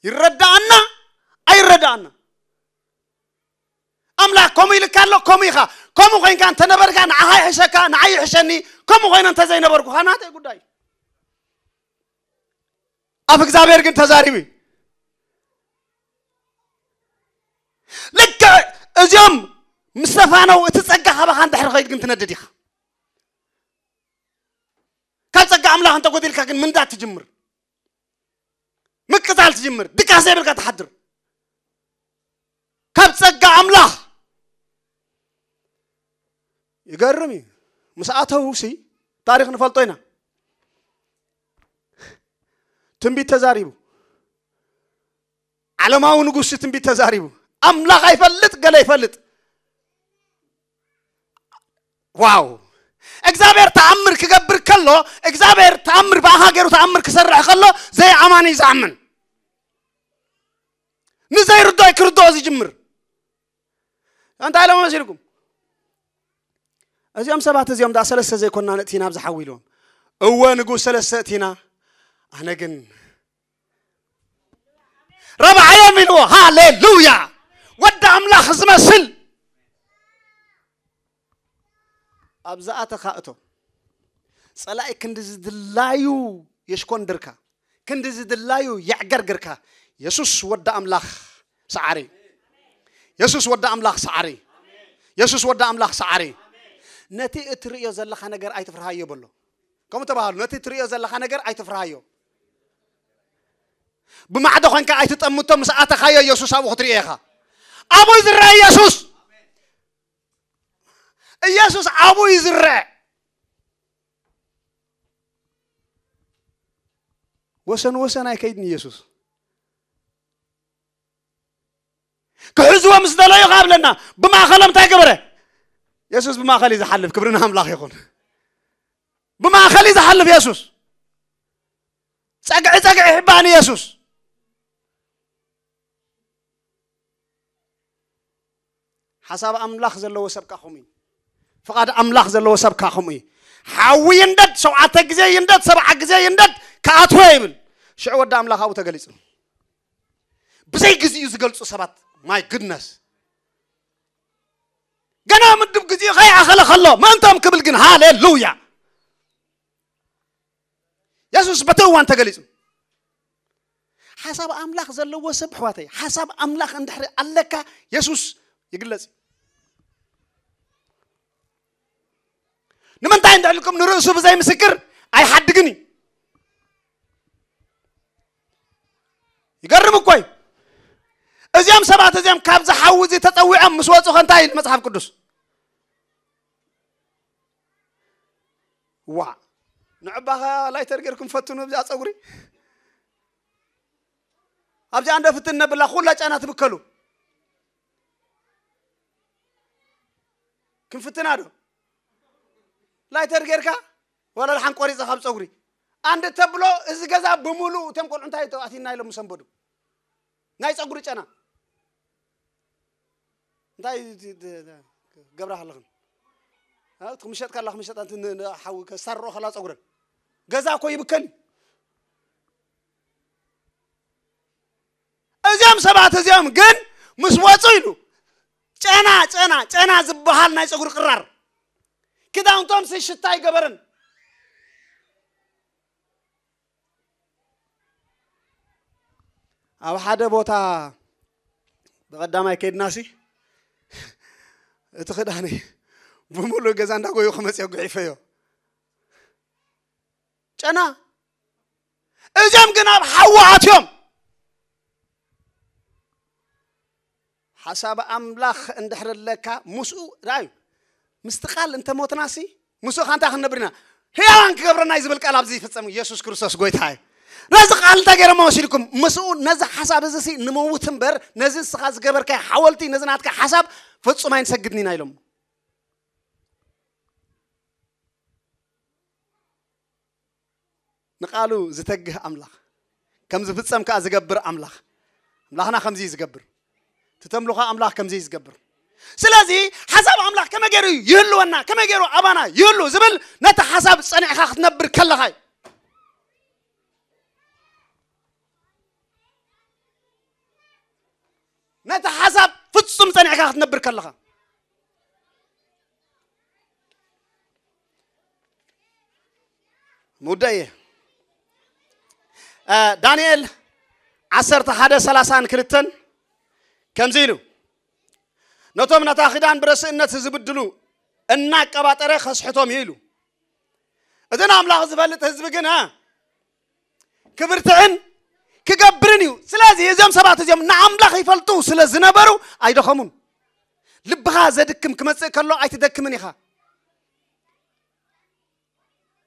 ይረዳኣና ኣይረዳኣና። ኣምላኽ ከምኡ ኢልካ ኣሎ፣ ከምኡ ኢኻ። ከምኡ ኮይንካ እንተነበርካ ንዓኻ ይሕሸካ፣ ንዓይ ይሕሸኒ። ከምኡ ኮይነ እንተዘይነበርኩ ኸ ናተይ ጉዳይ። ኣፍ እግዚኣብሔር ግን ተዛሪቡ እዩ። ልክዕ እዚኦም ምስ ተፋነው እቲ ጸጋ ካባኻ እንድሕር ኸይድ ግን ትነድድ ኢኻ። ካብ ጸጋ ኣምላኽ እንተጎዲልካ ግን ምንዳድ ትጅምር፣ ምቅጻል ትጅምር፣ ድቃስ ዘይብልካ ትሓድር። ካብ ጸጋ ኣምላኽ ይገርም እዩ። ምስ ኣተው ሲ ታሪኽ ንፈልጦ ኢና። ትንቢት ተዛሪቡ፣ ዓለማዊ ንጉስ ትንቢት ተዛሪቡ፣ ኣምላኽ ኣይፈልጥ ገለ ይፈልጥ። ዋው! እግዚኣብሔር ተኣምር ክገብር ከሎ፣ እግዚኣብሔር ተኣምር ብኣኻ ገይሩ ተኣምር ክሰርሕ ከሎ ዘይኣማኒ እዩ ዝኣምን። ንዘይርድኦ ክርድኦ ዝጅምር። እንታይ ኢሎም መሲልኩም? እዚኦም ሰባት እዚኦም ዳ ሰለስተ ዘይኮና ነእቲና ኣብዚ ሓዊ ኢልዎም። እወ ንጉስ ሰለስተ እቲና፣ ኣነ ግን ረብዓዮም ኢልዎ። ሃሌሉያ! ወዲ ኣምላኽ ዝመስል ኣብ ዝኣተኻ እቶ። ጸላኢ ክንዲ ዝድላዩ የሽኮንድርካ፣ ክንዲ ዝድላዩ የዕገርግርካ። የሱስ ወዲ ኣምላኽ ሰዓሪ። የሱስ ወዲ ኣምላኽ ሰዓሪ። የሱስ ወዲ ኣምላኽ ሰዓሪ። ነቲ እትርእዮ ዘለኻ ነገር ኣይትፍርሃዮ በሎ። ከምኡ ተባሃሉ፣ ነቲ እትርእዮ ዘለኻ ነገር ኣይትፍርሃዮ። ብማዕዶ ኮንካ ኣይትጠምቶ፣ ምስ ኣተኻዮ የሱስ ኣብኡ ክትርእዮ ኢኻ። ኣብኡ ዝረአ የሱስ። ኢየሱስ ኣብኡ እዩ ዝረአ። ወሰን ወሰን ኣይከይድን ኢየሱስ። ክሕዝዎ ምስ ደለዩ ካብለና ብማእኸሎም እንታይ ገበረ? የሱስ ብማእኸል እዩ ዝሓልፍ። ክብሪ ንኣምላኽ ይኹን። ብማእኸል እዩ ዝሓልፍ የሱስ። ጸግዒ ጸግዒ ይሕባን የሱስ። ሓሳብ ኣምላኽ ዘለዎ ሰብ ከኣ ከምኡ እዩ። ፍቓድ ኣምላኽ ዘለዎ ሰብ ከኣ ከምኡ እዩ። ሓዊ ይንደድ፣ ሸውዓተ ግዜ ይንደድ፣ ሰብዓ ግዜ ይንደድ፣ ክኣትዎ ይብል። ሽዑ ወዲ ኣምላኽ ኣብኡ ተገሊጹ። ብዘይ ግዜኡ ዝገልጹ ሰባት፣ my goodness። ገና ምድብ ግዜኡ ከይኣኸለ ከሎ፣ ምእንቶም ክብል ግን፣ ሃሌሉያ። የሱስ በቲ እዋን ተገሊጹ። ሓሳብ ኣምላኽ ዘለዎ ሰብ፣ ኣሕዋተይ፣ ሓሳብ ኣምላኽ እንድሕሪ ኣለካ፣ የሱስ ይግለጽ እዩ። ንምንታይ እንድሕር ኢልኩም፣ ንርእሱ ብዘይ ምስክር ኣይሓድግን እዩ። ይገርም እኮ እዩ። እዚኦም ሰባት እዚኦም ካብዚ ሓዊ እዚ ተጸዊዖም ምስ ወጹ ከ እንታይ ኢሉ መጽሓፍ ቅዱስ? ዋ፣ ንዕባኻ ላይተር ጌርኩም ፈትኑ ኣብዚኣ ጸጉሪ። ኣብዚኣ እንደ ፍትን ነብላ ኩላ ጨና ትብከሉ። ክንፍትና ዶ? ላይተር ጌርካ ዋላ ደሓን ቆሪጸ ካብ ጸጉሪ። ኣንድ ተብሎ እዚ ገዛ ብምሉእ እቶም ቆልዑ እንታይ ተዋእቲና ኢሎም ምሰንበዱ። ናይ ጸጉሪ ጨና። እንታይ ት- ት- ት- ገብራ ኣለኽን? እ? እቲ ክምሸጥ ከላ ክምሸጥ ኣንቲ ን- ን- ሓዊ ከሳርሮ ከላ ጸጉረን። ገዛ እኮ ይብከል እዩ። እዚኦም ሰባት እዚኦም ግን ምስ ወጹ ኢሉ ጨና፣ ጨና፣ ጨና ዝበሃል ናይ ጸጉሪ ቅራር። ክዳውንቶም ሲ ሽታ ኣይገበርን። ኣብ ሓደ ቦታ ብቐዳማይ ከይድናሲ እቲ ክዳነይ ብምሉእ ገዛ እንዳጎዩ ክመጽዮ ጉዒፈዮ። ጨና። እዚኦም ግን ኣብ ሓዊ ኣትዮም። ሓሳብ ኣምላኽ እንድሕር ኣለካ ምስኡ ራዩ ምስቲ ቃል እንተሞትናሲ ምስኡ ኻንታ ክንነብር ኢና። ህያዋን ክገብረና እዩ ዝብል ቃል ኣብዚ ይፍጸም። ኢየሱስ ክርስቶስ ጎይታ እዩ። ነዚ ቃል እንታይ ገይሮሞ መሲልኩም? ምስኡ ነዚ ሓሳብ እዚ ሲ ንመውት እምበር ነዚ ንስኻ ዝገበርካዮ ሓወልቲ ነዚ ናትካ ሓሳብ ፍጹም ኣይንሰግድን ኢና ኢሎም። ንቃሉ ዝተግህ ኣምላኽ ከም ዝፍጸም ከኣ ዝገብር ኣምላኽ ኣምላኽና ከምዚ እዩ ዝገብር። ትተምልኾ ኣምላኽ ከምዚ እዩ ዝገብር። ስለዚ ሓሳብ ኣምላኽ ከመይ ገይሩ ይህልወና ከመይ ገይሩ ኣባና ይህሉ ዝብል ነቲ ሓሳብ ጸኒዕካ ክትነብር ከለኻ እዩ። ነቲ ሓሳብ ፍጹም ጸኒዕካ ክትነብር ከለኻ ምውዳእ እየ። እ፣ ዳንኤል ዓሰርተ ሓደ ሰላሳን ክልተን ከምዚ ኢሉ፣ ነቶም ነታ ኺዳን ብረስእነት ዝብድሉ እናቀባጠረ ኸስሕቶም እዩ ኢሉ። እቲ ንኣምላኽ ዝፈልጥ ህዝቢ ግን፣ እ፣ ክብርትዕን ክገብርን እዩ። ስለዚ እዚኦም ሰባት እዚኦም ንኣምላኽ ይፈልጡ ስለ ዝነበሩ ኣይደኸሙን። ልብኻ ዘድክም ክመጽእ ከሎ ኣይትደክምን ኢኻ።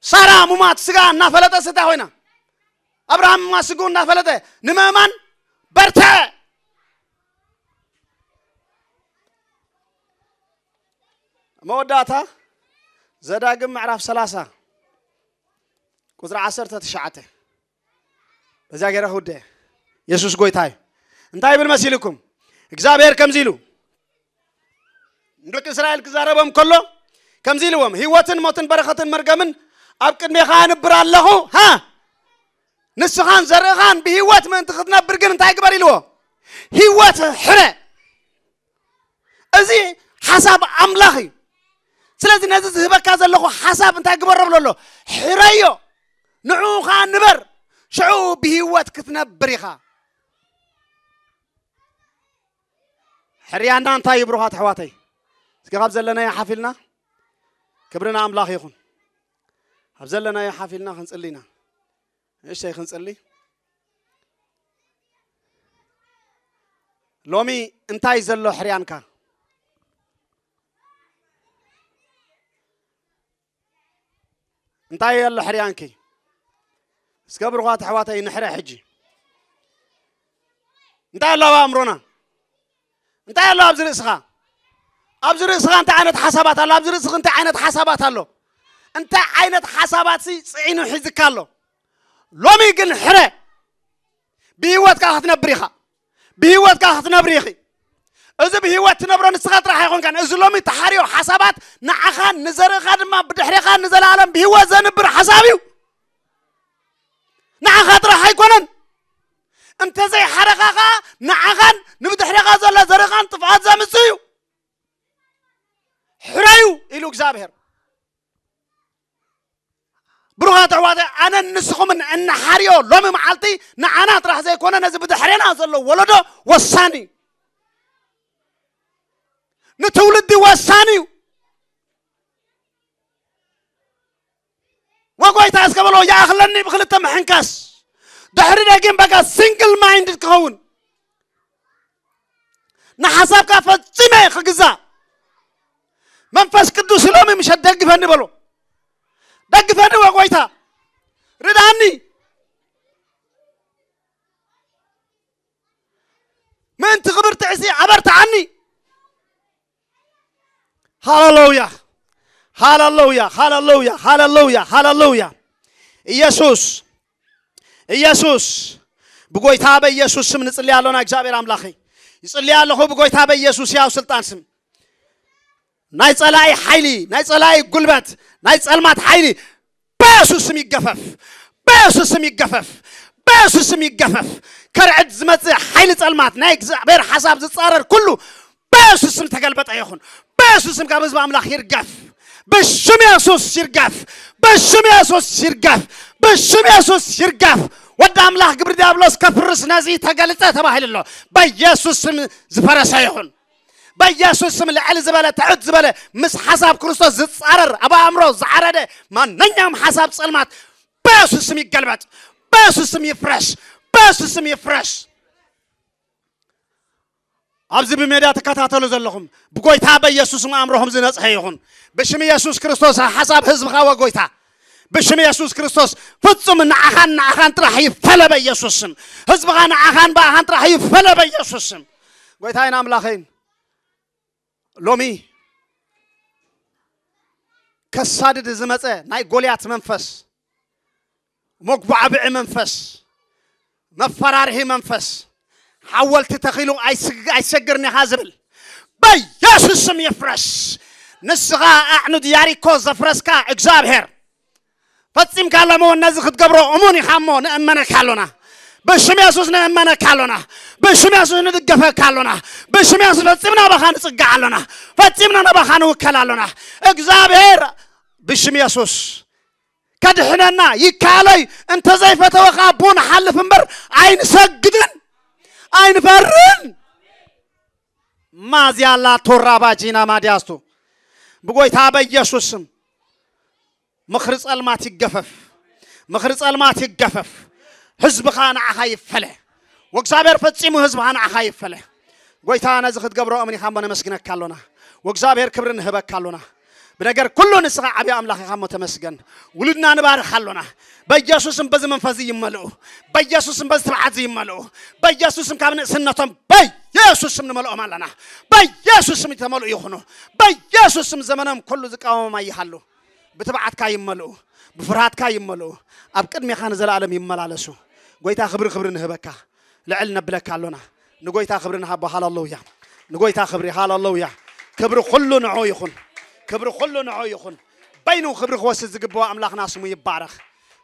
ሳራ ሙማት ስጋ እናፈለጠ ስታ ኮይና ኣብርሃም ሙማት ስግኡ እናፈለጠ ንምእማን በርትዐ። መወዳእታ ዘዳግም ምዕራፍ ሰላሳ ቁፅሪ ዓሰርተ ትሽዓተ በዚያ ገይረ ክውደ። የሱስ ጎይታ እዩ። እንታይ ይብል መሲልኩም? እግዚኣብሔር ከምዚ ኢሉ ንደቂ እስራኤል ክዛረቦም ከሎ ከምዚ ኢልዎም፣ ህይወትን ሞትን በረኸትን መርገምን ኣብ ቅድሜኻ ኣንብር ኣለኹ። ሃ ንስኻን ዘርእኻን ብህይወት ምእንቲ ክትነብር ግን እንታይ ግበር ኢልዎ? ህይወት ሕረ። እዚ ሓሳብ ኣምላኽ እዩ። ስለዚ ነዚ ዝህበካ ዘለኹ ሓሳብ እንታይ ግበሮ ብሎ ኣሎ? ሕረዮ። ንዕኡ ኸዓ ንበር። ሽዑ ብህይወት ክትነብር ኢኻ። ሕርያና እንታይ እዩ ብሩኻት ኣሕዋተይ? እስኪ ካብ ዘለናዮ ሓፊልና ክብርና ኣምላኽ ይኹን። ካብ ዘለናዮ ሓፊልና ክንጽሊ ኢና። ንእሽተይ ክንጽሊ። ሎሚ እንታይ ዘሎ ሕርያንካ? እንታይ ኣሎ ሕርያንኪ? እስከ ብሩኻት ኣሕዋተይ ንሕረ ሕጂ። እንታይ ኣሎ ኣብ ኣእምሮና? እንታይ ኣሎ ኣብዚ ርእስኻ? ኣብዚ ርእስኻ እንታይ ዓይነት ሓሳባት ኣሎ? ኣብዚ ርእስኺ እንታይ ዓይነት ሓሳባት ኣሎ? እንታይ ዓይነት ሓሳባት ሲ ጽዒኑ ሒዝካ ኣሎ? ሎሚ ግን ሕረ። ብህይወትካ ክትነብር ኢኻ። ብህይወትካ ክትነብር ኢኺ። እዚ ብህይወት ትነብሮ ንስኻ ጥራሕ ኣይኮንካን። እዚ ሎሚ ተሓርዮ ሓሳባት ንዓኻን ንዘርእኻ ድማ ብድሕሬኻ ንዘለኣለም ብህይወት ዘንብር ሓሳብ እዩ። ንዓኻ ጥራሕ ኣይኮነን። እንተዘይሓረኻ ኸዓ ንዓኻን ንብድሕሬኻ ዘሎ ዘርእኻን ጥፍኣት ዘምጽእ እዩ። ሕረዩ ኢሉ እግዚኣብሔር። ብሩኻት ኣሕዋተይ፣ ኣነን ንስኹምን እንሓርዮ ሎሚ መዓልቲ ንዓና ጥራሕ ዘይኮነ ነዚ ብድሕሬና ዘሎ ወለዶ ወሳኒ እዩ። ንትውልዲ ወሳኒ እዩ። ወጎይታ እስከ በሎ ይኣኽለኒ ብክልተ ምሕንካስ ድሕሪ ደጊም በቃ ሲንግል ማይንድ ክኸውን ንሓሳብካ ፈጺመ ክግዛእ መንፈስ ቅዱስ ሎሚ ምሸት ደግፈኒ በሎ። ደግፈኒ ወጎይታ ርድኣኒ ምእንቲ ክብርቲ ዕሲ ኣበርትዓኒ። ሃሌሉያ ሃሌሉያ ሃሌሉያ ሃሌሉያ ሃሌሉያ። ኢየሱስ ኢየሱስ ብጎይታ በኢየሱስ ስም ንጽልይ ኣሎና። እግዚኣብሔር ኣምላኸይ ይጽልይ ኣለኹ ብጎይታ በኢየሱስ ያው ስልጣን ስም ናይ ጸላኢ ሓይሊ ናይ ጸላኢ ጉልበት ናይ ጸልማት ሓይሊ በኢየሱስ ስም ይገፈፍ። በኢየሱስ ስም ይገፈፍ። በኢየሱስ ስም ይገፈፍ። ከርዕድ ዝመጽእ ሓይሊ ጸልማት ናይ እግዚኣብሔር ሓሳብ ዝጻረር ኩሉ በኢየሱስ ስም ተገልበጠ ይኹን። በኢየሱስ ስም ካብ ህዝቢ ኣምላኽ ይርገፍ። ብሽም የሱስ ይርገፍ። ብሽም የሱስ ይርገፍ። ብሽም የሱስ ይርገፍ። ወዲ ኣምላኽ ግብሪ ዲያብሎስ ከፍርስ ነዚ ተገልጸ ተባሂሉ ኣሎ። በኢየሱስ ስም ዝፈረሰ ይኹን። በኢየሱስ ስም ልዕል ዝበለ ትሕት ዝበለ ምስ ሓሳብ ክርስቶስ ዝጻረር ኣብ ኣእምሮ ዝዓረደ ማንኛውም ሓሳብ ጸልማት በኢየሱስ ስም ይገልበጥ። በኢየሱስ ስም ይፍረስ። በኢየሱስ ስም ይፍረስ። ኣብዚ ብሜዳ ትከታተሉ ዘለኹም፣ ብጎይታ በኢየሱስ ስም ኣእምሮኹም ዝነጽሀ ይኹን። ብሽም ኢየሱስ ክርስቶስ ሓሳብ ህዝብኻ ወጎይታ፣ ብሽም ኢየሱስ ክርስቶስ ፍጹም ንዓኻን ንዓኻን ጥራሕ ይፈለ በኢየሱስ ስም። ህዝብኻ ንዓኻን ብኣኻን ጥራሕ ይፈለ በኢየሱስ ስም። ጎይታይን ኣምላኸይን፣ ሎሚ ከሳድድ ዝመጸ ናይ ጎልያት መንፈስ፣ መጉባዕብዒ መንፈስ፣ መፈራርሒ መንፈስ፣ ሓወልቲ ተኺሉ ኣይስግ-፣ ኣይሰግርን ኢኻ ዝብል በኢየሱስ ስም ይፍረስ። ንስኻ ኣዕኑድ ያሪኮ ዘፍረስካ እግዚኣብሔር፣ ፈጺምካ ሎሚ እውን ነዚ ክትገብሮ እሙን ኢኻ እሞ ንእመነካ ኣሎና። ብሽም የሱስ ንእመነካ ኣሎና። ብሽም የሱስ ንድገፈካ ኣሎና። ብሽም የሱስ ፈጺምና ናባኻ ንጽጋዕ ኣሎና። ፈጺምና ናባኻ ንውከል ኣሎና። እግዚኣብሔር ብሽም የሱስ ከድሕነና ይከኣሎ እዩ። እንተዘይፈተወ ከኣ ብኡ ንሓልፍ እምበር ኣይንሰግድን ኣይንፈርን። ማዝያላ ቶራባጂና ማድያስቱ ብጎይታ በኢየሱስ ስም ምኽሪ ጸልማት ይገፈፍ። ምኽሪ ጸልማት ይገፈፍ። ህዝብኻ ንዓኻ ይፈለ። ወእግዚኣብሔር ፈጺሙ ህዝብኻ ንዓኻ ይፈለ። ጎይታ ነዚ ክትገብሮ እምኒኻ እሞ ነመስግነካ ኣሎና። ወእግዚኣብሔር ክብሪ ንህበካ ኣሎና። ብነገር ኩሉ ንስኻ ዓብዪ ኣምላኽ ኢኻ እሞ ተመስገን። ውሉድና ንባርኽ ኣሎና። በኢየሱስም በዚ መንፈስ እዚ ይመልኡ። በኢየሱስም በዚ ትብዓት እዚ ይመልኡ። በኢየሱስም ካብ ንእስነቶም በኢየሱስም ንመልኦም ኣለና። በኢየሱስም ይተመልኡ ይኹኑ። በኢየሱስም ዘመኖም ኩሉ ዝቃወሞም ኣይሃሉ። ብትብዓትካ ይመልኡ። ብፍርሃትካ ይመልኡ። ኣብ ቅድሜኻ ንዘለኣለም ይመላለሱ። ጎይታ ክብሪ ክብሪ ንህበካ። ልዕል ነብለካ ኣሎና። ንጎይታ ክብሪ ንሃቦ። ሃሌሉያ። ንጎይታ ክብሪ። ሃሌሉያ። ክብሪ ኩሉ ንዑ ይኹን። ክብሪ ኩሉ ንዑ ይኹን። በይኑ ክብሪ ክወስድ ዝግብኦ ኣምላኽና ስሙ ይባረኽ።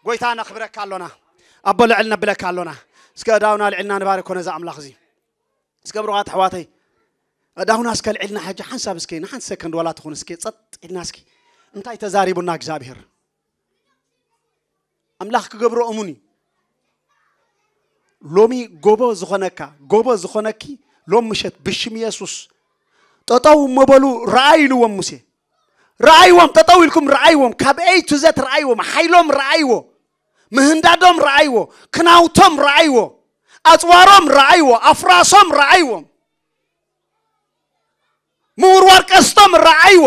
ጎይታ ነኽብረካ ኣሎና። ኣቦ ልዕል ነብለካ ኣሎና። እስከ እዳውና ልዕልና ንባርኮ ነዚ ኣምላኽ እዚ። እስከ ብሩኻት ኣሕዋተይ፣ እዳውና እስከ ልዕልና ሕጂ ሓንሳብ እስከ ንሓንቲ ሰከንድ ዋላ ትኹን እስከ ጸጥ ኢልና እስኪ እንታይ ተዛሪቡና እግዚኣብሔር? ኣምላኽ ክገብሮ እሙን እዩ። ሎሚ ጎቦ ዝኾነካ፣ ጎቦ ዝኾነኪ፣ ሎም ምሸት ብሽም የሱስ ጠጠው እሞ በሉ፣ ረኣይ ኢልዎም ሙሴ። ረኣይዎም፣ ጠጠው ኢልኩም ረኣይዎም፣ ካብ ኤ ቱ ዘት ረኣይዎም፣ ሓይሎም ረኣይዎ፣ ምህንዳዶም ረኣይዎ፣ ክናውቶም ረኣይዎ፣ ኣጽዋሮም ረኣይዎ፣ ኣፍራሶም ረኣይዎም፣ ምውርዋር ቀስቶም ረኣይዎ፣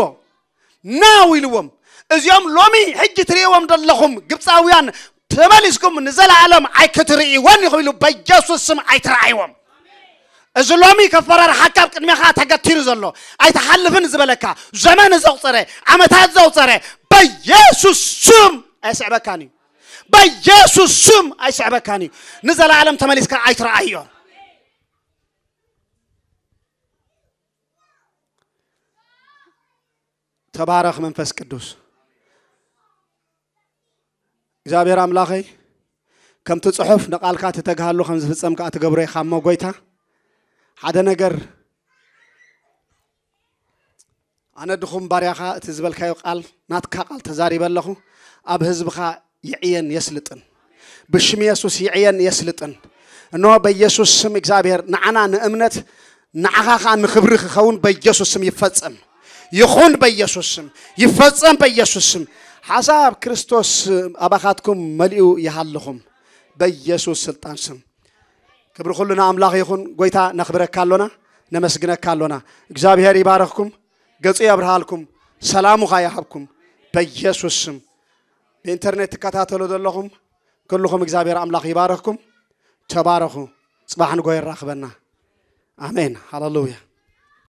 ናው ኢልዎም። እዚኦም ሎሚ ሕጂ ትርእይዎም ዘለኹም ግብፃውያን ተመሊስኩም ንዘለኣለም ኣይክትርእይዎን ኢኹም ኢሉ በኢየሱስ ስም ኣይትረኣይዎም። እዚ ሎሚ ከፈራርሓካ ኣብ ቅድሜኻ ተገቲሩ ዘሎ ኣይትሓልፍን ዝበለካ ዘመን ዘቑፀረ ዓመታት ዘቑፀረ በኢየሱስ ስም ኣይስዕበካን እዩ። በኢየሱስ ስም ኣይስዕበካን እዩ። ንዘለኣለም ተመሊስካ ኣይትረኣዮ። ተባረኽ መንፈስ ቅዱስ። እግዚኣብሔር ኣምላኸይ፣ ከምቲ ጽሑፍ ንቓልካ ትተግሃሉ ከም ዝፍጸም ከኣ ትገብሮ ኢኻ እሞ ጎይታ፣ ሓደ ነገር ኣነ ድኹም ባርያኻ እቲ ዝበልካዮ ቃል ናትካ ቃል ተዛሪበ ኣለኹ። ኣብ ህዝብኻ ይዕየን የስልጥን። ብሽም የሱስ ይዕየን የስልጥን። እንሆ በኢየሱስ ስም እግዚኣብሔር ንዓና ንእምነት ንዓኻ ኸዓ ንኽብሪ ክኸውን በኢየሱስ ስም ይፈጸም። ይኹን በኢየሱስ ስም ይፈጸም በኢየሱስ ስም። ሓሳብ ክርስቶስ ኣባኻትኩም መሊኡ ይሃልኹም በኢየሱስ ስልጣን ስም። ክብሪ ኩሉ ንኣምላኽ ይኹን። ጎይታ ነኽብረካ ኣሎና፣ ነመስግነካ ኣሎና። እግዚኣብሔር ይባረኽኩም፣ ገጹ የብርሃልኩም፣ ሰላሙ ኸዓ ይሃብኩም በኢየሱስ ስም። ብኢንተርኔት ትከታተሉ ዘለኹም ኩልኹም እግዚኣብሔር ኣምላኽ ይባረኽኩም። ተባረኹ። ጽባሕ ንጎ የራኽበና። ኣሜን። ሃሌሉያ።